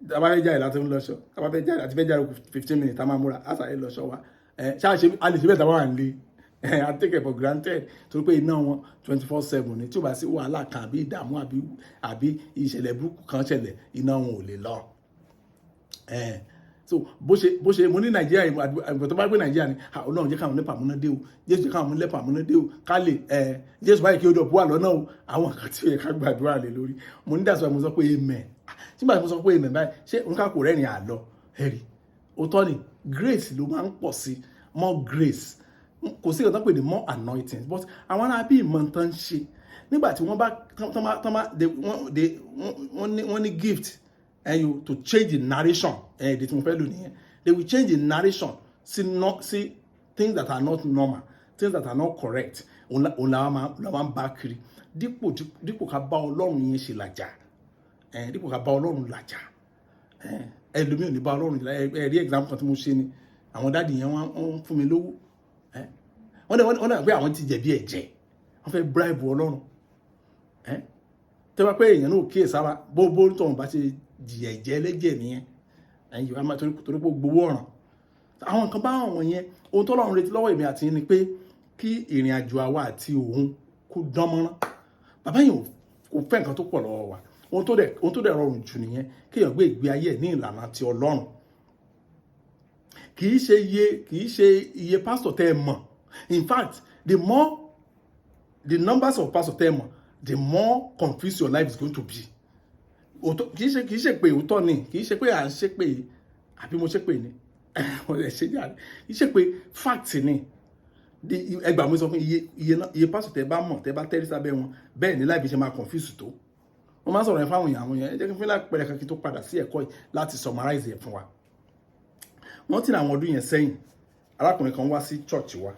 Tá a bá fẹ́ jáde láti ń lọ́ṣọ́, tá a bá fẹ́ jáde àti fẹ́ jáde, 15 minutes, tá a máa múra, á sáré lọ́ṣọ́ wa. Ṣáà ṣe a lè ṣe bẹ́ẹ̀ tá a bá wà nílé? À ń take it for granted torí pé iná wọn 24/7 ni. Tí ó bá sí wàhálà kan àbí ìdààmú àbí ìṣẹ̀lẹ̀ burúkú kan ṣẹlẹ̀, iná wọn ò lè lọ. So bó ṣe mo ní Nàìjíríà, àgbẹ̀ tó bá gbé Nàìjíríà ni, Ọlọ́run jẹ́ káwọn NEPA múná dé o, Jésù jẹ́ káwọn NEPA múná dé o, ká lè Jésù báyìí kí ó dọ̀ bó wà lọ́nà o. Àwọn kan tí ó yẹ ká gbàdúrà lé lórí, mo ní dàsọ, mo sọ pé amen. Nígbà tí mo sọ pé amen báyìí, ṣé nǹkan kò rẹ́rìn àlọ́ ẹ̀rí òótọ́ ni. Grace ló máa ń pọ̀ sí, more grace. Kò sí ìkàtà pè ní more anointing, but àwọn ará bí ìmọ̀ tán ń ṣe nígbà tí wọ́n bá tán bá wọ́n ní gift and you to change the narration. Ẹ̀ èdè tí mo fẹ́ lò nìyẹn. They will change the narration sí not sí things that are not normal, things that are not correct. Òun làwọn ń bá kiri dípò ká bá Ọlọ́run yẹn ṣe làjà, dípò ká bá Ọlọ́run làjà. Ẹlòmíì ò ní bá Ọlọ́run. Ẹ rí example kan tí mo ṣe ni àwọn daddy yẹn, wọ́n fún mi lówó. Wọ́n dẹ̀ pé àwọn ti jẹ̀bi ẹ̀jẹ̀, wọ́n fẹ́ bribe Ọlọ́run. Tẹ́ bá pé èèyàn náà kíyè sára bó tóun bá ṣe jìyà ẹ̀jẹ̀ ẹlẹ́jẹ̀ nìyẹn, ẹ̀yìn yóò máa torí pé gbowó ọ̀ràn. Àwọn nǹkan bá àwọn yẹn, ohun tó Ọlọ́run retí lọ́wọ́ èmi àti yín ni pé kí ìrìn àjò àwa àti òun kó dán mọ́rán. Bàbá yẹn kò fẹ́ nǹkan tó pọ̀ lọ́wọ́ wa. Ohun tó dẹ̀ rọrùn jù nìyẹn, kéèyàn gbé ìgbé ayé ẹ̀ ní ìlànà ti Ọlọ́run. Kì í ṣe iye pásítọ̀ tẹ́ ẹ mọ̀. In fact, the more the numbers of pastors tẹ́ ẹ mọ̀, the more confused your life is going to be. Kì í ṣe pé òótọ́ ni, kì í ṣe pé à ń ṣe pé àbí mo ṣe pé ni mo lè ṣe jáde, kì í ṣe pé, fact ni. Ẹgbàá mi sọ fún iye pásítọ̀ tẹ́ bá mọ̀, tẹ́ bá tẹ́rí sábẹ́ wọn, bẹ́ẹ̀ ni life ṣe máa confuse tó. Wọ́n máa ń sọ̀rọ̀ yẹn fáwọn èèyàn. Àwọn èèyàn, ẹ jẹ́ kí n fún lápẹẹrẹ kan kí n tó padà sí ẹ̀kọ́ yìí láti summarize ẹ̀ fún wa. Wọ́n ti ní àwọn ọdún yẹn sẹ́yìn, arákùnrin kan wá sí church wa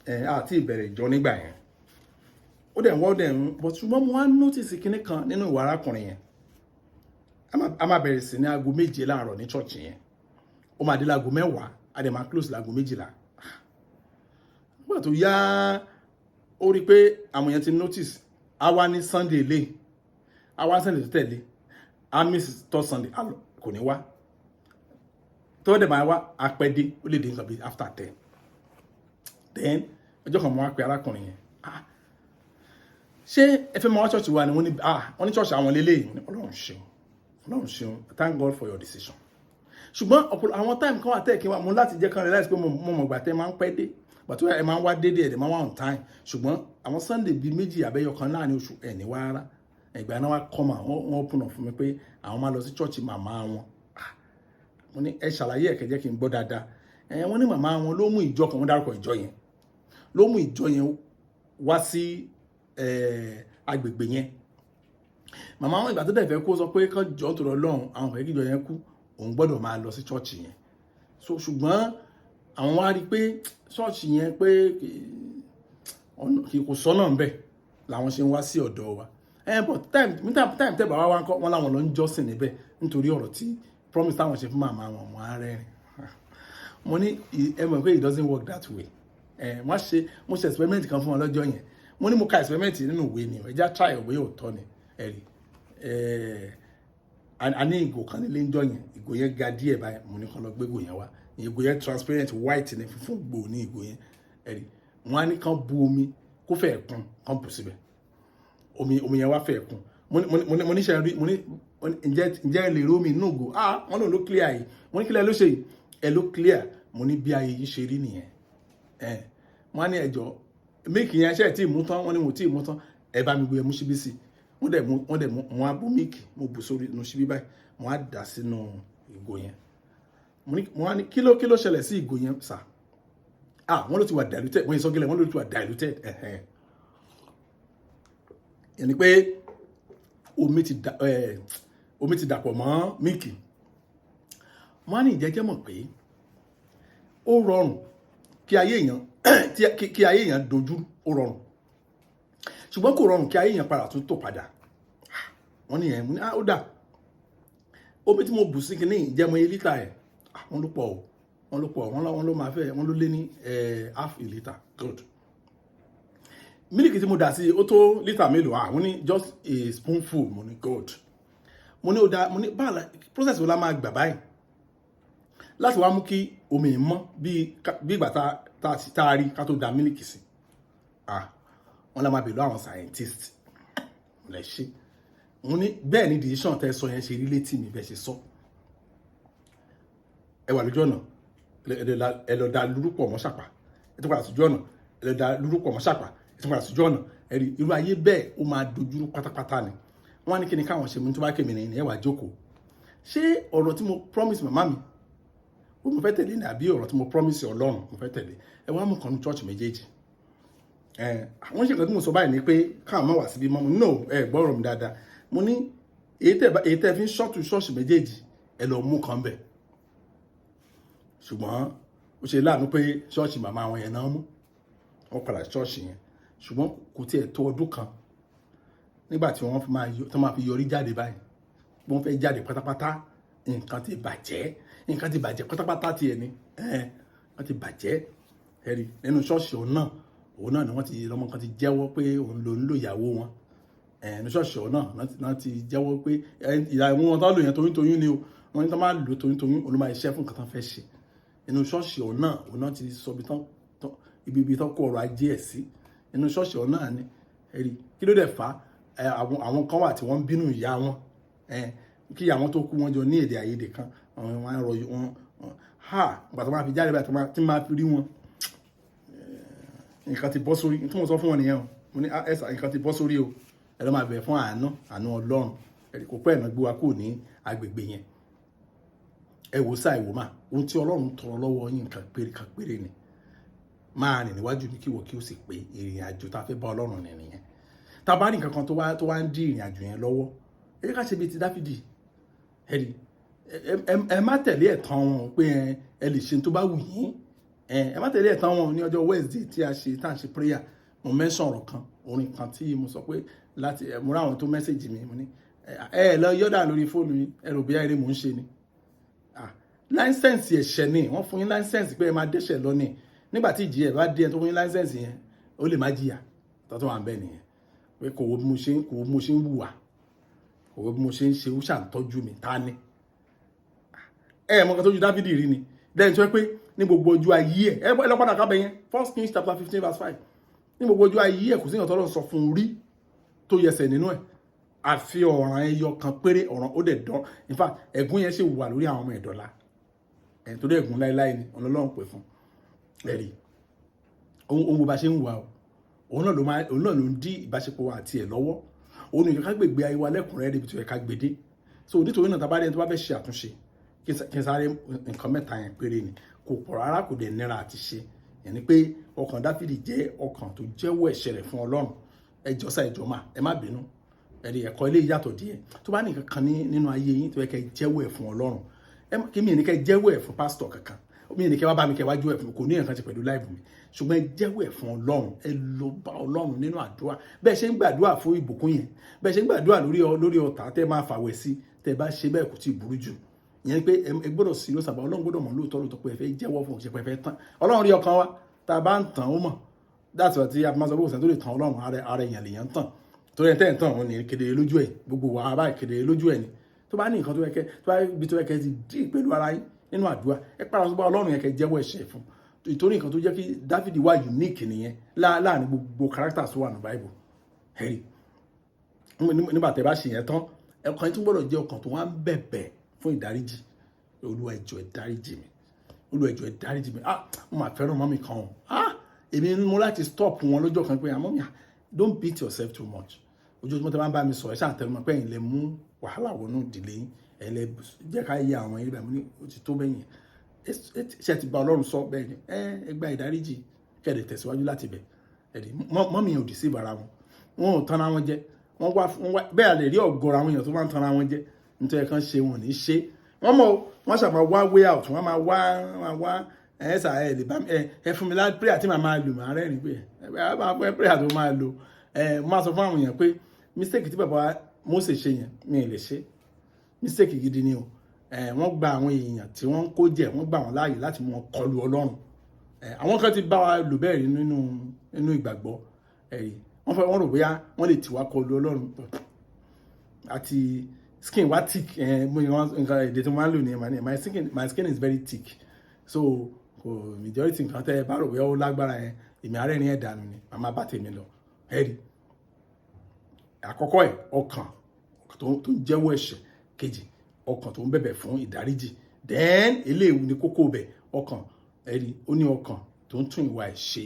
àti ìbẹ̀rẹ̀ ìjọ nígbà yẹn. Ó dẹ̀ ń wọ́, ó dẹ̀ ń but, ṣùgbọ́n mo wá notice kinní kan nínú ìwà arákùnrin yẹn. A máa bẹ̀rẹ̀ sí ní aago 7 láàárọ̀ ní church yẹn, ó máa dé láago 10, a dẹ̀ máa close láago 12. Nígbà tó yá, ó rí i pé àwọn èèyàn ti notice. A wá ní Sunday lé, a wá Sunday tó tẹ̀lé, a miss third Sunday, a lọ, kò ní wá. Tó dẹ̀ máa wá, a pẹ́ dé, ó lè dé nǹkan bíi after 10. Then ọjọ́ kan, mo wá pe arákùnrin yẹn, "Ah, ṣé ẹ fẹ́ máa wá church wa ni?" Wọ́n ní, ah, wọ́n ní church àwọn lélẹ́yìí. Wọ́n ní, "Ọlọ́run ṣeun, Ọlọ́run ṣeun, thank God for your decision. Ṣùgbọ́n ọ̀pọ̀lọpọ̀ àwọn time kan wà tẹ́ kí wọ́n mo láti jẹ́ kán realize pé mo mọ̀ gbà tẹ́ máa ń pẹ́ dé, gbàtú ẹ máa ń wá dédé, ẹ̀ dẹ̀ máa ń wá on time. Ṣùgbọ́n àwọn Sunday bíi méjì àbẹ́yọ kan láàrin oṣù, ẹ̀ ní wá rárá." Ìgbà náà wá kọ́ mà wọ́n open up fún mi pé àwọn máa lọ sí church màmá wọn. Ah, mo ní, "Ẹ ṣàlàyé ẹ̀kẹ́, jẹ́ kí n gbọ́ dáadáa." Ẹ wọ́n ní màmá wọn ló mú ìjọ kan, wọ́n dárúkọ ìjọ yẹn, ló mú ìjọ yẹn wá sí agbègbè yẹn. Màmá wọn, ìgbà tó dẹ̀ fẹ́ kó, sọ pé kán jọ tó lọ lọ́hùn, àwọn fẹ́ kí ìjọ yẹn kú, òun gbọ́dọ̀ máa lọ sí church yẹn. So ṣùgbọ́n àwọn wá rí i pé church yẹn, pé kò sọ́nà ń bẹ̀ làwọn ṣe ń wá sí ọ̀dọ̀ wa. Ẹ but time tẹ́ bá wá wá ń kọ́ wọn, láwọn lọ ń jọ́sìn níbẹ̀ nítorí ọ̀rọ̀ tí promise táwọn ṣe fún màmá wọn. Wọn á rẹ́rìn. Mo ní, ẹ mọ̀ pé it doesn't work that way. Ẹ wọ́n ṣe, mo ṣe experiment kan fún wọn lọ́jọ́ yẹn. Mo ní mo ka experiment nínú ìwé ni, ẹ já try ìwé, òótọ́ ni. Ẹ rí ẹ, a ní ìgò kan nílé ńjọ́ yẹn, ìgò yẹn ga díẹ̀ báyìí. Mo ní kàn lọ gbé ìgò yẹn wá. Ìgò yẹn transparent white ni, funfun gbòò ní ìgò yẹn. Ẹ rí, wọn á ní kàn bu omi kó fẹ́ kún, kàn bù síbẹ̀. Omi yẹn wá fẹ́ kún. Mo ní ṣe rí, mo ní, ǹjẹ́ ẹ lè rí omi inú ìgò? Ah, wọ́n lòun ló clear yìí. Mo ní, kílẹ̀ ló ṣe yìí? Ẹ ló clear. Mo ní, bí ayé yìí ṣe rí nìyẹn. Ẹ̀ wọ́n á ní, "Ẹjọ́, milk yẹn, ṣe tí ì mú tán?" Wọ́n ní mo tí ì mú tán. "Ẹ bá mi gbé, ẹ mú síbí sí." Wọ́n dẹ̀ mú, wọ́n á bú milk, mo bù sórí inú síbí báyìí, wọ́n á dà sínú ìgò yẹn. Mo wá ní, Kí ló ṣẹlẹ̀ sí ìgò yẹn, sir?" "Ah," wọ́n ló ti wà diluted. Wọ́n yẹn sọ́gẹ́lẹ̀, wọ́n ló ti wà diluted. Ẹ̀hẹ́n, yẹn ni pé omi ti dàpọ̀ mọ́ milk. Wọ́n á ní, ìjẹ́jẹ́ mọ̀ pé ó rọrùn kí ayé èèyàn dojú, ó rọrùn, ṣùgbọ́n kò rọrùn kí ayé èèyàn padà tún tò padà." Wọ́n ní ẹ̀, mo ní, "Ah, ó dà, omi tí mo bù sí kínní ìjẹ́mọ iye lítà ẹ̀?" Ah, wọ́n ló pọ̀ o, wọ́n ló pọ̀, wọ́n ló máa fẹ́, wọ́n ló lé ní half a litre. "Good. Mílìkì tí mo dà sí, ó tó lítà mélòó?" Ah, wọ́n ní just a spoonful. Mo ní, "Good." Mo ní, ó dá, mo ní, báà process wo la máa gbà báyìí láti wá mú kí omi yìí mọ́ bí ìgbà tá a rí ká tó da mílìkì sí? Ah, wọ́n lá máa bèèrè àwọn scientist lẹ ṣe. Mo ní, bẹ́ẹ̀ ni decision tẹ́ sọ yẹn ṣe rí létí mi. Bẹ́ẹ̀ ṣe sọ, ẹ wà lójú ọ̀nà, ẹ lọ da lúrúpọ̀ mọ́ ṣàpà, ẹ tún padà sójú ọ̀nà, ẹ lọ da lúrúpọ̀ mọ́ ṣàpà, ẹ tún padà sójú ọ̀nà. Ẹ rí irú ayé bẹ́ẹ̀, ó máa dojúrú pátápátá ni. Wọ́n á ní, kí ni káwọn ṣe? Mú tó bá kèmí ní ẹ wà jókòó. Ṣé ọ̀rọ̀ tí mo promise màmá mi ó mo fẹ́ tẹ̀lé ní, àbí ọ̀rọ̀ tí mo promise Ọlọ́run mo fẹ́ tẹ̀lé? Ẹ wá mú kan ní church méjèèjì. Ẹ àwọn ṣe nǹkan tí mo sọ báyìí ni pé káwọn má wà síbí mọ́. No, ẹ gbọ́ ọ̀rọ̀ mi dáadáa. Mo ní, èyí tẹ́ fi ń ṣọ́ọ̀tù ṣọ́ọ̀ṣì méjèèjì, ẹ lọ mú kan bẹ̀. Ṣùgbọ́n ó ṣe láàánú pé ṣọ́ọ̀ṣì màmá wọn yẹn náà mú wọ́n padà ṣọ́ọ̀ṣì yẹn. Ṣùgbọ́n kò tiẹ̀ tó ọdún kan nígbà tí wọ́n máa fi yọrí jáde báyìí, wọ́n fẹ́ jáde pátápátá, nǹkan ti bàjẹ́, nǹkan ti bàjẹ́ pátápátá tiẹ̀ ni. Wọ́n ti bàjẹ́. Ẹ̀rí nínú ṣọ́ọ̀ṣì òun náà, òun náà ni wọ́n ti lọ́mọ kan ti jẹ́wọ́ pé òun ló ń lo ìyàwó wọn. Nínú ṣọ́ọ̀ṣì òun náà náà ti jẹ́wọ́ pé ìyàwó wọn tó lò yẹn toyúntoyún ni o. Wọ́n ní tó máa lò toyúntoyún, òun ló máa ṣiṣẹ́ fún nǹkan tó fẹ́ ṣe. Nínú ṣọ́ọ̀ṣì òun náà, òun náà ti sọ ibi tán kó ọrọ̀ ajé ẹ̀ sí. Nínú ṣọ́ọ̀ṣì òun náà ni. Ẹ̀rí kí ló dẹ̀ fà á? Àwọn kan wà tí wọ́n ń bínú ìyá wọn kí àwọn tó kú, wọn jọ ní èdè àìyedè kan, àwọn wọn rọ wọn ha. Ìgbà tó máa fi jáde báyìí, tí máa fi rí wọn, nǹkan ti bọ́ sórí. Tí mo sọ fún wọn nìyẹn o. Mo ní, "Ẹ̀sà, nǹkan ti bọ́ sórí o, ẹ lọ́ máa bẹ̀ fún àánú, àánú Ọlọ́run." Kò pẹ́ ẹ̀nà gbé wa kúrò ní agbègbè yẹn. Ẹ wò sáà, ìwò máa ohun tí Ọlọ́run tọrọ lọ́wọ́ yín, nǹkan péré kan péré ni: máa rìn níwájú mi, kí wọ́n kí ó sì pé. Ìrìn àjò tá a fẹ́ bá Ọlọ́run rìn nìyẹn. Tá a bá rí nǹkan kan tó wá ń dí ìrìn àjò yẹn lọ́wọ́, ẹ jẹ́ ká ṣe bíi ti Dáfídì. Ẹ rí, ẹ má tẹ̀lé ẹ̀tàn wọn pé ẹ lè ṣe tó bá wù yín. Ẹ má tẹ̀lé ẹ̀tàn wọn. Ní ọjọ́ Wednesday tí a ṣe tá à ń ṣe prayer, mo mention ọ̀rọ̀ kan, orin kan tí mo sọ pé láti mo rá àwọn tó message mi. Mo ní, ẹ lọ yọ́dà lórí fóònù mi, ẹ rò bí eré mò ń ṣe ni. License ẹ̀ṣẹ̀ ni wọ́n fún yín, license pé ẹ máa dẹ́ṣẹ̀ lọ ni. Nígbà tí ìjìyà bá dé, ẹ tó fún yín license yẹn, ó lè má jìyà tọ́tọ́ wà ń bẹ̀ nìyẹn, pé kò wo bí mo ṣe ń hùwà, kò wo bí mo ṣe ń ṣe, ó ṣàǹtọ́jú mi. Ta ni ẹ mọ kan tó ju Dáfídì rí ni lẹ́yìn tó yẹ pé ní gbogbo ojú ayé ẹ, ẹ lọ padà kábẹ yẹn, 1 Kings chapter 15 verse 5. Ní gbogbo ojú ayé ẹ, kò sí ìyàn tọ́lọ́ sọ fún un rí tó yẹsẹ̀ nínú ẹ̀, àfi ọ̀ràn ẹyọ kan péré. Ọ̀ràn ó dẹ̀ dán. In fact, ẹ̀gún yẹn sì wà lórí àwọn ọmọ ẹ̀dọ́là ẹ̀, torí ẹ̀gún láéláé ni Ọlọ́run pè fún. Ẹ̀rí ohun bó bá ṣe ń wà o, òun náà ló ń dí ìbáṣepọ̀ wa àti ẹ̀ lọ́wọ́. Òun nìkan ká gbègbè ayé wa lẹ́kùnrẹ́rẹ́ débi tó yẹ ká gbé dé. So nítorí náà, tá bá rí ẹni tó bá fẹ́ ṣe àtúnṣe, kí n sáré, nǹkan mẹ́ta yẹn péré ni, kò pọ̀ rárá, kò dẹ̀ nira àti ṣe. Yẹn ni pé ọkàn Dáfídì jẹ́ ọkàn tó jẹ́wọ́ ẹ̀ṣẹ̀ rẹ̀ fún Ọlọ́run. Ẹ jọ̀ọ́ sá, ẹ jọ̀ọ́ mà, ẹ má bínú. Ẹ̀rí ẹ̀kọ́ ilé yàtọ̀ díẹ̀. Tó bá ní nǹkan kan nínú ayé yín tó yẹ kẹ́ jẹ́wọ́ ẹ̀ fún Ọlọ́run, kí mi ní kẹ́ jẹ́wọ́ ẹ̀ fún pásítọ̀ kankan, mi ní kẹ́ wá bá mi kẹ́ wá jẹ́wọ́ ẹ̀ fún mi, kò ní nǹkan ṣe pẹ̀lú life mi. Ṣùgbọ́n ẹ jẹ́wọ́ ẹ̀ fún Ọlọ́run, ẹ lọ bá Ọlọ́run nínú àdúrà. Bẹ́ẹ̀ ṣe ń gbàdúrà fún ìbùkún yẹn, bẹ́ẹ̀ ṣe ń gbàdúrà lórí ọ̀tá, tẹ́ máa fàwẹ̀ sí, tẹ́ bá ṣe bẹ́ẹ̀, kò tí ì burú jù. Ìyẹn ni pé ẹ gbọ́dọ̀ serious àbá Ọlọ́run, gbọ́dọ̀ mọ̀ lóòótọ́ lóòótọ́ pé ẹ fẹ́ jẹ́wọ́ fún òṣèpẹ́ fẹ́ tán. Ọlọ́run rí ọkàn wa, tá a bá ń tàn, ó mọ̀. That's what a máa sọ pé òṣèlú tó lè tàn Ọlọ́run, ara èèyàn lèèyàn tàn. Torí ẹ̀ tẹ́ ń tàn òun ní kedere lójú ẹ̀, gbogbo wa báyìí kedere lójú ẹ̀ ni. Tó bá ní nǹkan tó yẹ kẹ́, tó bá bí tó yẹ kẹ́ ti dí pẹ̀lú ara yín nínú àdúrà, ẹ pàrọ̀ sọ́gbà Ọlọ́run yẹn, kẹ́ jẹ́wọ́ ẹ̀ṣẹ̀ fún. Ìtorí nǹkan tó jẹ́ kí Dáfídì wà unique nìyẹn láàrin gbogbo characters tó wà ní Bible. Ẹ̀rí nígbà tẹ́ bá ṣe yẹn tán, ọkàn yín tún gbọ́dọ̀ jẹ́ ọkàn tó wá ń bẹ̀bẹ̀ fún ìdáríjì. "Olúwa, ẹ jọ̀ọ́, ẹ dáríjì mi. Olúwa, ẹ jọ̀ọ́, ẹ dáríjì mi. Ah, mo máa fẹ́ràn mummy kan o. Ah." Èmi mú láti stop wọn lọ́jọ́ kan pé, "Àmọ́ mi, don't beat yourself too much. Ojoojúmọ́ tí wọ́n bá mi sọ̀rọ̀, ẹ ṣáà tẹnu mọ́ pé ẹ̀yin lè mú wàhálà wọnú ìdílé yín, ẹ̀yin lè jẹ́ ká yé àwọn yín báyìí." Mo ní ó ti tó bẹ́yìn. Ṣe ti bá Ọlọ́run sọ bẹ́ẹ̀ ni? Ẹ gba ìdáríjì, kẹ́ẹ̀dẹ̀ tẹ̀síwájú láti bẹ̀. Ẹ̀rí mummy ò deceive ara wọn, wọn ò tanra wọn jẹ. Wọ́n wá bẹ́ẹ̀ lè rí ọ̀gọ̀rọ̀ àwọn èèyàn tó máa ń tanra wọn jẹ. Nítorí kan ṣe wọn ò ní ṣe wọ́n mọ̀, wọ́n ṣàmà wá way out. Wọ́n máa wá ẹ sà, ẹ lè bá mi, ẹ fún mi lá prayer tí màá máa lò. Màá rẹ́rìn pé ẹ máa fẹ́ prayer tó máa lò. Ẹ máa sọ fún àwọn èèyàn pé mistake tí bàbá Mósè ṣe yẹn, mi ì lè ṣe. Mistake gidi ni o. Ẹ wọ́n gba àwọn èèyàn tí wọ́n ń kó jẹ, wọ́n gbà wọ́n láàyè láti mú wọn kọlu Ọlọ́run. Ẹ àwọn kan ti bá wa lò bẹ́ẹ̀ rí nínú ìgbàgbọ́. Ẹ̀rí wọ́n fẹ́, wọ́n rò bóyá wọ́n lè tì wá kọlu Ọlọ́run àti skin wa thick. Ẹ mo nǹkan èdè tí mo máa ń lò ní ẹ̀, my skin is very thick, so kò majority nǹkan tẹ́ ẹ bá rò bóyá ó lágbára yẹn, èmi arẹ́rìn ẹ̀ dànù ni, màmá bá tèmi lọ. Ẹ̀rí àkọ́kọ́ ẹ̀, ọkàn tó ń jẹ́wọ́ ẹ̀ṣẹ̀. Kejì, ọkàn tó ń bẹ̀bẹ̀ fún ìdáríjì. Then eléyìí ni kókó bẹ̀, ọkàn. Ẹ̀rí ó ní ọkàn tó ń tún ìwà ẹ̀ ṣe.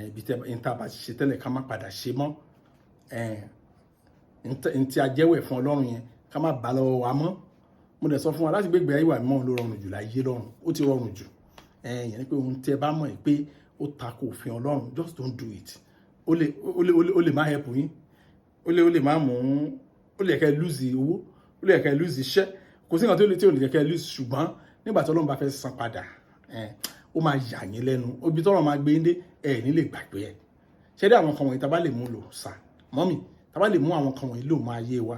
Ibi tẹ́ n tá a bá ṣe tẹ́lẹ̀, ká má padà ṣe mọ́. N tí a jẹ́wọ́ ẹ̀ fún Ọlọ́run yẹn, ká má bá lọ́wọ́ wa mọ́. Mo dẹ̀ sọ fún wa láti gbégbé ayé wa mọ́ ló rọrùn jù láyé lọ́run. Ó ti rọrùn jù. Yẹn ni pé ohun tí ẹ bá mọ̀ pé ó tako òfin Ọlọ́run, just don't do it. Ó lè má help yín, ó lè má mú, ó lè kẹ́ lose owó, ó lè kẹ́ lose iṣẹ́. Kò sí nǹkan tó lè tí ò lè kẹ́ lose. Ṣùgbọ́n nígbà tí Ọlọ́run bá fẹ́ san padà, ó máa yà yín lẹ́nu. Ibi tọ́rọ̀ máa gbé dé, ẹ̀ ní lè gbàgbé ẹ̀. Ṣé dé àwọn kan wọ̀nyí tá bá lè mú lò sà, mummy, tá bá lè mú àwọn kan wọ̀nyí lò máa yé wa.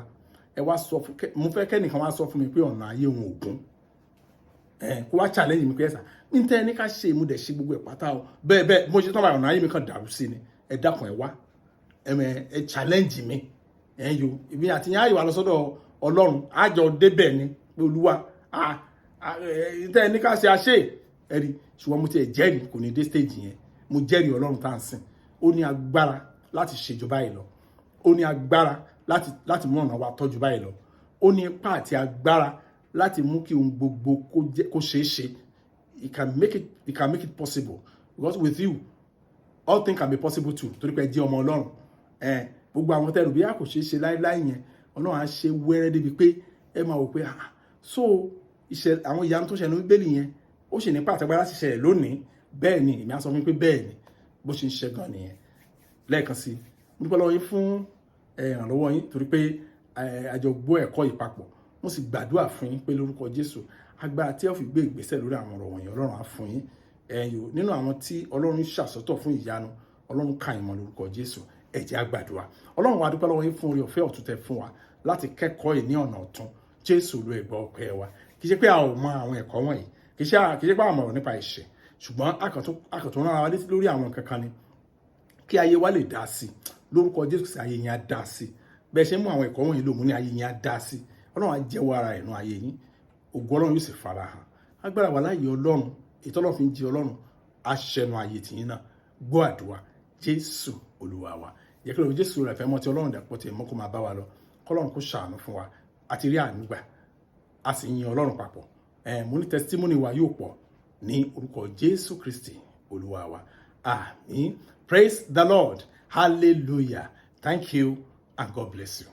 Ẹ wá sọ fún mo fẹ́ kẹ́nìkan wá sọ fún mi pé ọ̀nà ayé òun ò gún ẹ, kó wá challenge mi pé, "Ẹ sà, ní tẹ́ ẹ ní ká ṣe, mo dẹ̀ ṣe gbogbo ẹ̀ pátá o. Bẹ́ẹ̀ bẹ́ẹ̀ mo ṣe tán báyìí, ọ̀nà ayé mi kàn dàrú sí ni." Ẹ dákun, ẹ wá, ẹ challenge mi. Ẹ yo èmi àti yín, àyè wa lọ sọ́dọ̀ Ọlọ́run, àjọ débẹ̀ ni pé, "Olúwa, tẹ́ ẹ ní ká ṣe àṣe." Ẹ rí, ṣùgbọ́n mo ti ẹ̀ jẹ́rìí kò ní dé stage yẹn. Mo jẹ́rìí Ọlọ́run tá à ń sìn, ó ní agbára láti ṣèjọba yìí lọ. Ó ní agbára láti mú ọ̀nà wa tọ́jú báyìí lọ. Ó ní ipá àti agbára láti mú kí ohun gbogbo kó ṣeé ṣe. He can make it possible, because with you all things can be possible too, torí pé ẹ jẹ́ ọmọ Ọlọ́run. Ẹ gbogbo àwọn tẹ́rù bí a kò ṣeé ṣe láéláé yẹn, Ọlọ́run á ṣe wẹ́rẹ́ débi pé ẹ máa wò pé, ah, so ìṣẹ̀lẹ̀ àwọn ìyanu tó ṣẹlẹ̀ ní Bíbélì yẹn, ó sì ní pàtàkì láti ṣẹlẹ̀ lónìí. Bẹ́ẹ̀ ni èmi á sọ fún yín pé bẹ́ẹ̀ ni, bó ṣe ń ṣe gan nìyẹn. Lẹ́ẹ̀kan sí, mo dúpẹ́ lọ́wọ́ yín fún ìrànlọ́wọ́ yín, torí pé àjọ gbọ́ ẹ̀kọ́ yìí papọ̀. Mo sì gbàdúrà fún yín pé lórúkọ Jésù, agbára tí ẹ fi gbé ìgbésẹ̀ lórí àwọn ọ̀rọ̀ wọ̀nyí, Ọlọ́run á fún yín. Ẹ̀yìn nínú àwọn tí Ọlọ́run ṣàsọ́tọ̀ fún ìyanu, Ọlọ́run ká ìmọ̀ lórúkọ Jésù. Ẹ jẹ́ á gbàdúrà. Ọlọ́run wa, dúpẹ́ lọ́wọ́ yín fún oore ọ̀fẹ́ ọ̀tun tẹ́ fún wa láti kẹ́kọ̀ọ́ yìí ní ọ̀nà ọ̀tun. Jésù ló ẹ̀gbọ́ ọpẹ́ wa. Kì í ṣe pé a ò mọ àwọn ẹ̀kọ́ wọ̀nyí, kì í ṣe pé a mọ̀ nípa ẹ̀ṣẹ̀, ṣùgbọ́n a kàn tún rán ara wa létí lórí àwọn nǹkan kan ni kí ayé wa lè dá sí. Lórúkọ Jésù, sí ayé yẹn á dá sí. Bẹ́ẹ̀ ṣe mú àwọn ẹ̀kọ́ wọ̀nyí lò mú ní ayé yẹn á dá sí. Ọlọ́run á jẹ́wọ́ ara ẹ̀ nú ayé yín, ògo Ọlọ́run yóò sì fara hàn. Agbára wà láàyè Ọlọ́run, ètò Ọlọ́run fi ń jí Ọlọ́run á ṣẹnu ayé tìyín náà. Gbọ́ àdúrà, Jésù Olúwa wa. Yẹ kí lóò Jésù rẹ̀ fẹ́ mọ́ tí Ọlọ́run dàpọ̀ tiẹ̀ mọ́ kó máa bá wa lọ. Kọ́lọ́run kó ṣàánú fún wa. Àti rí àánú gbà, a sì yin Ọlọ́run papọ̀. Ẹ̀ mo ní testimony wa yóò pọ̀ ní orúkọ Jésù Kristi Olúwa wa. Àmín. Praise the Lord. Hallelujah. Thank you and God bless you.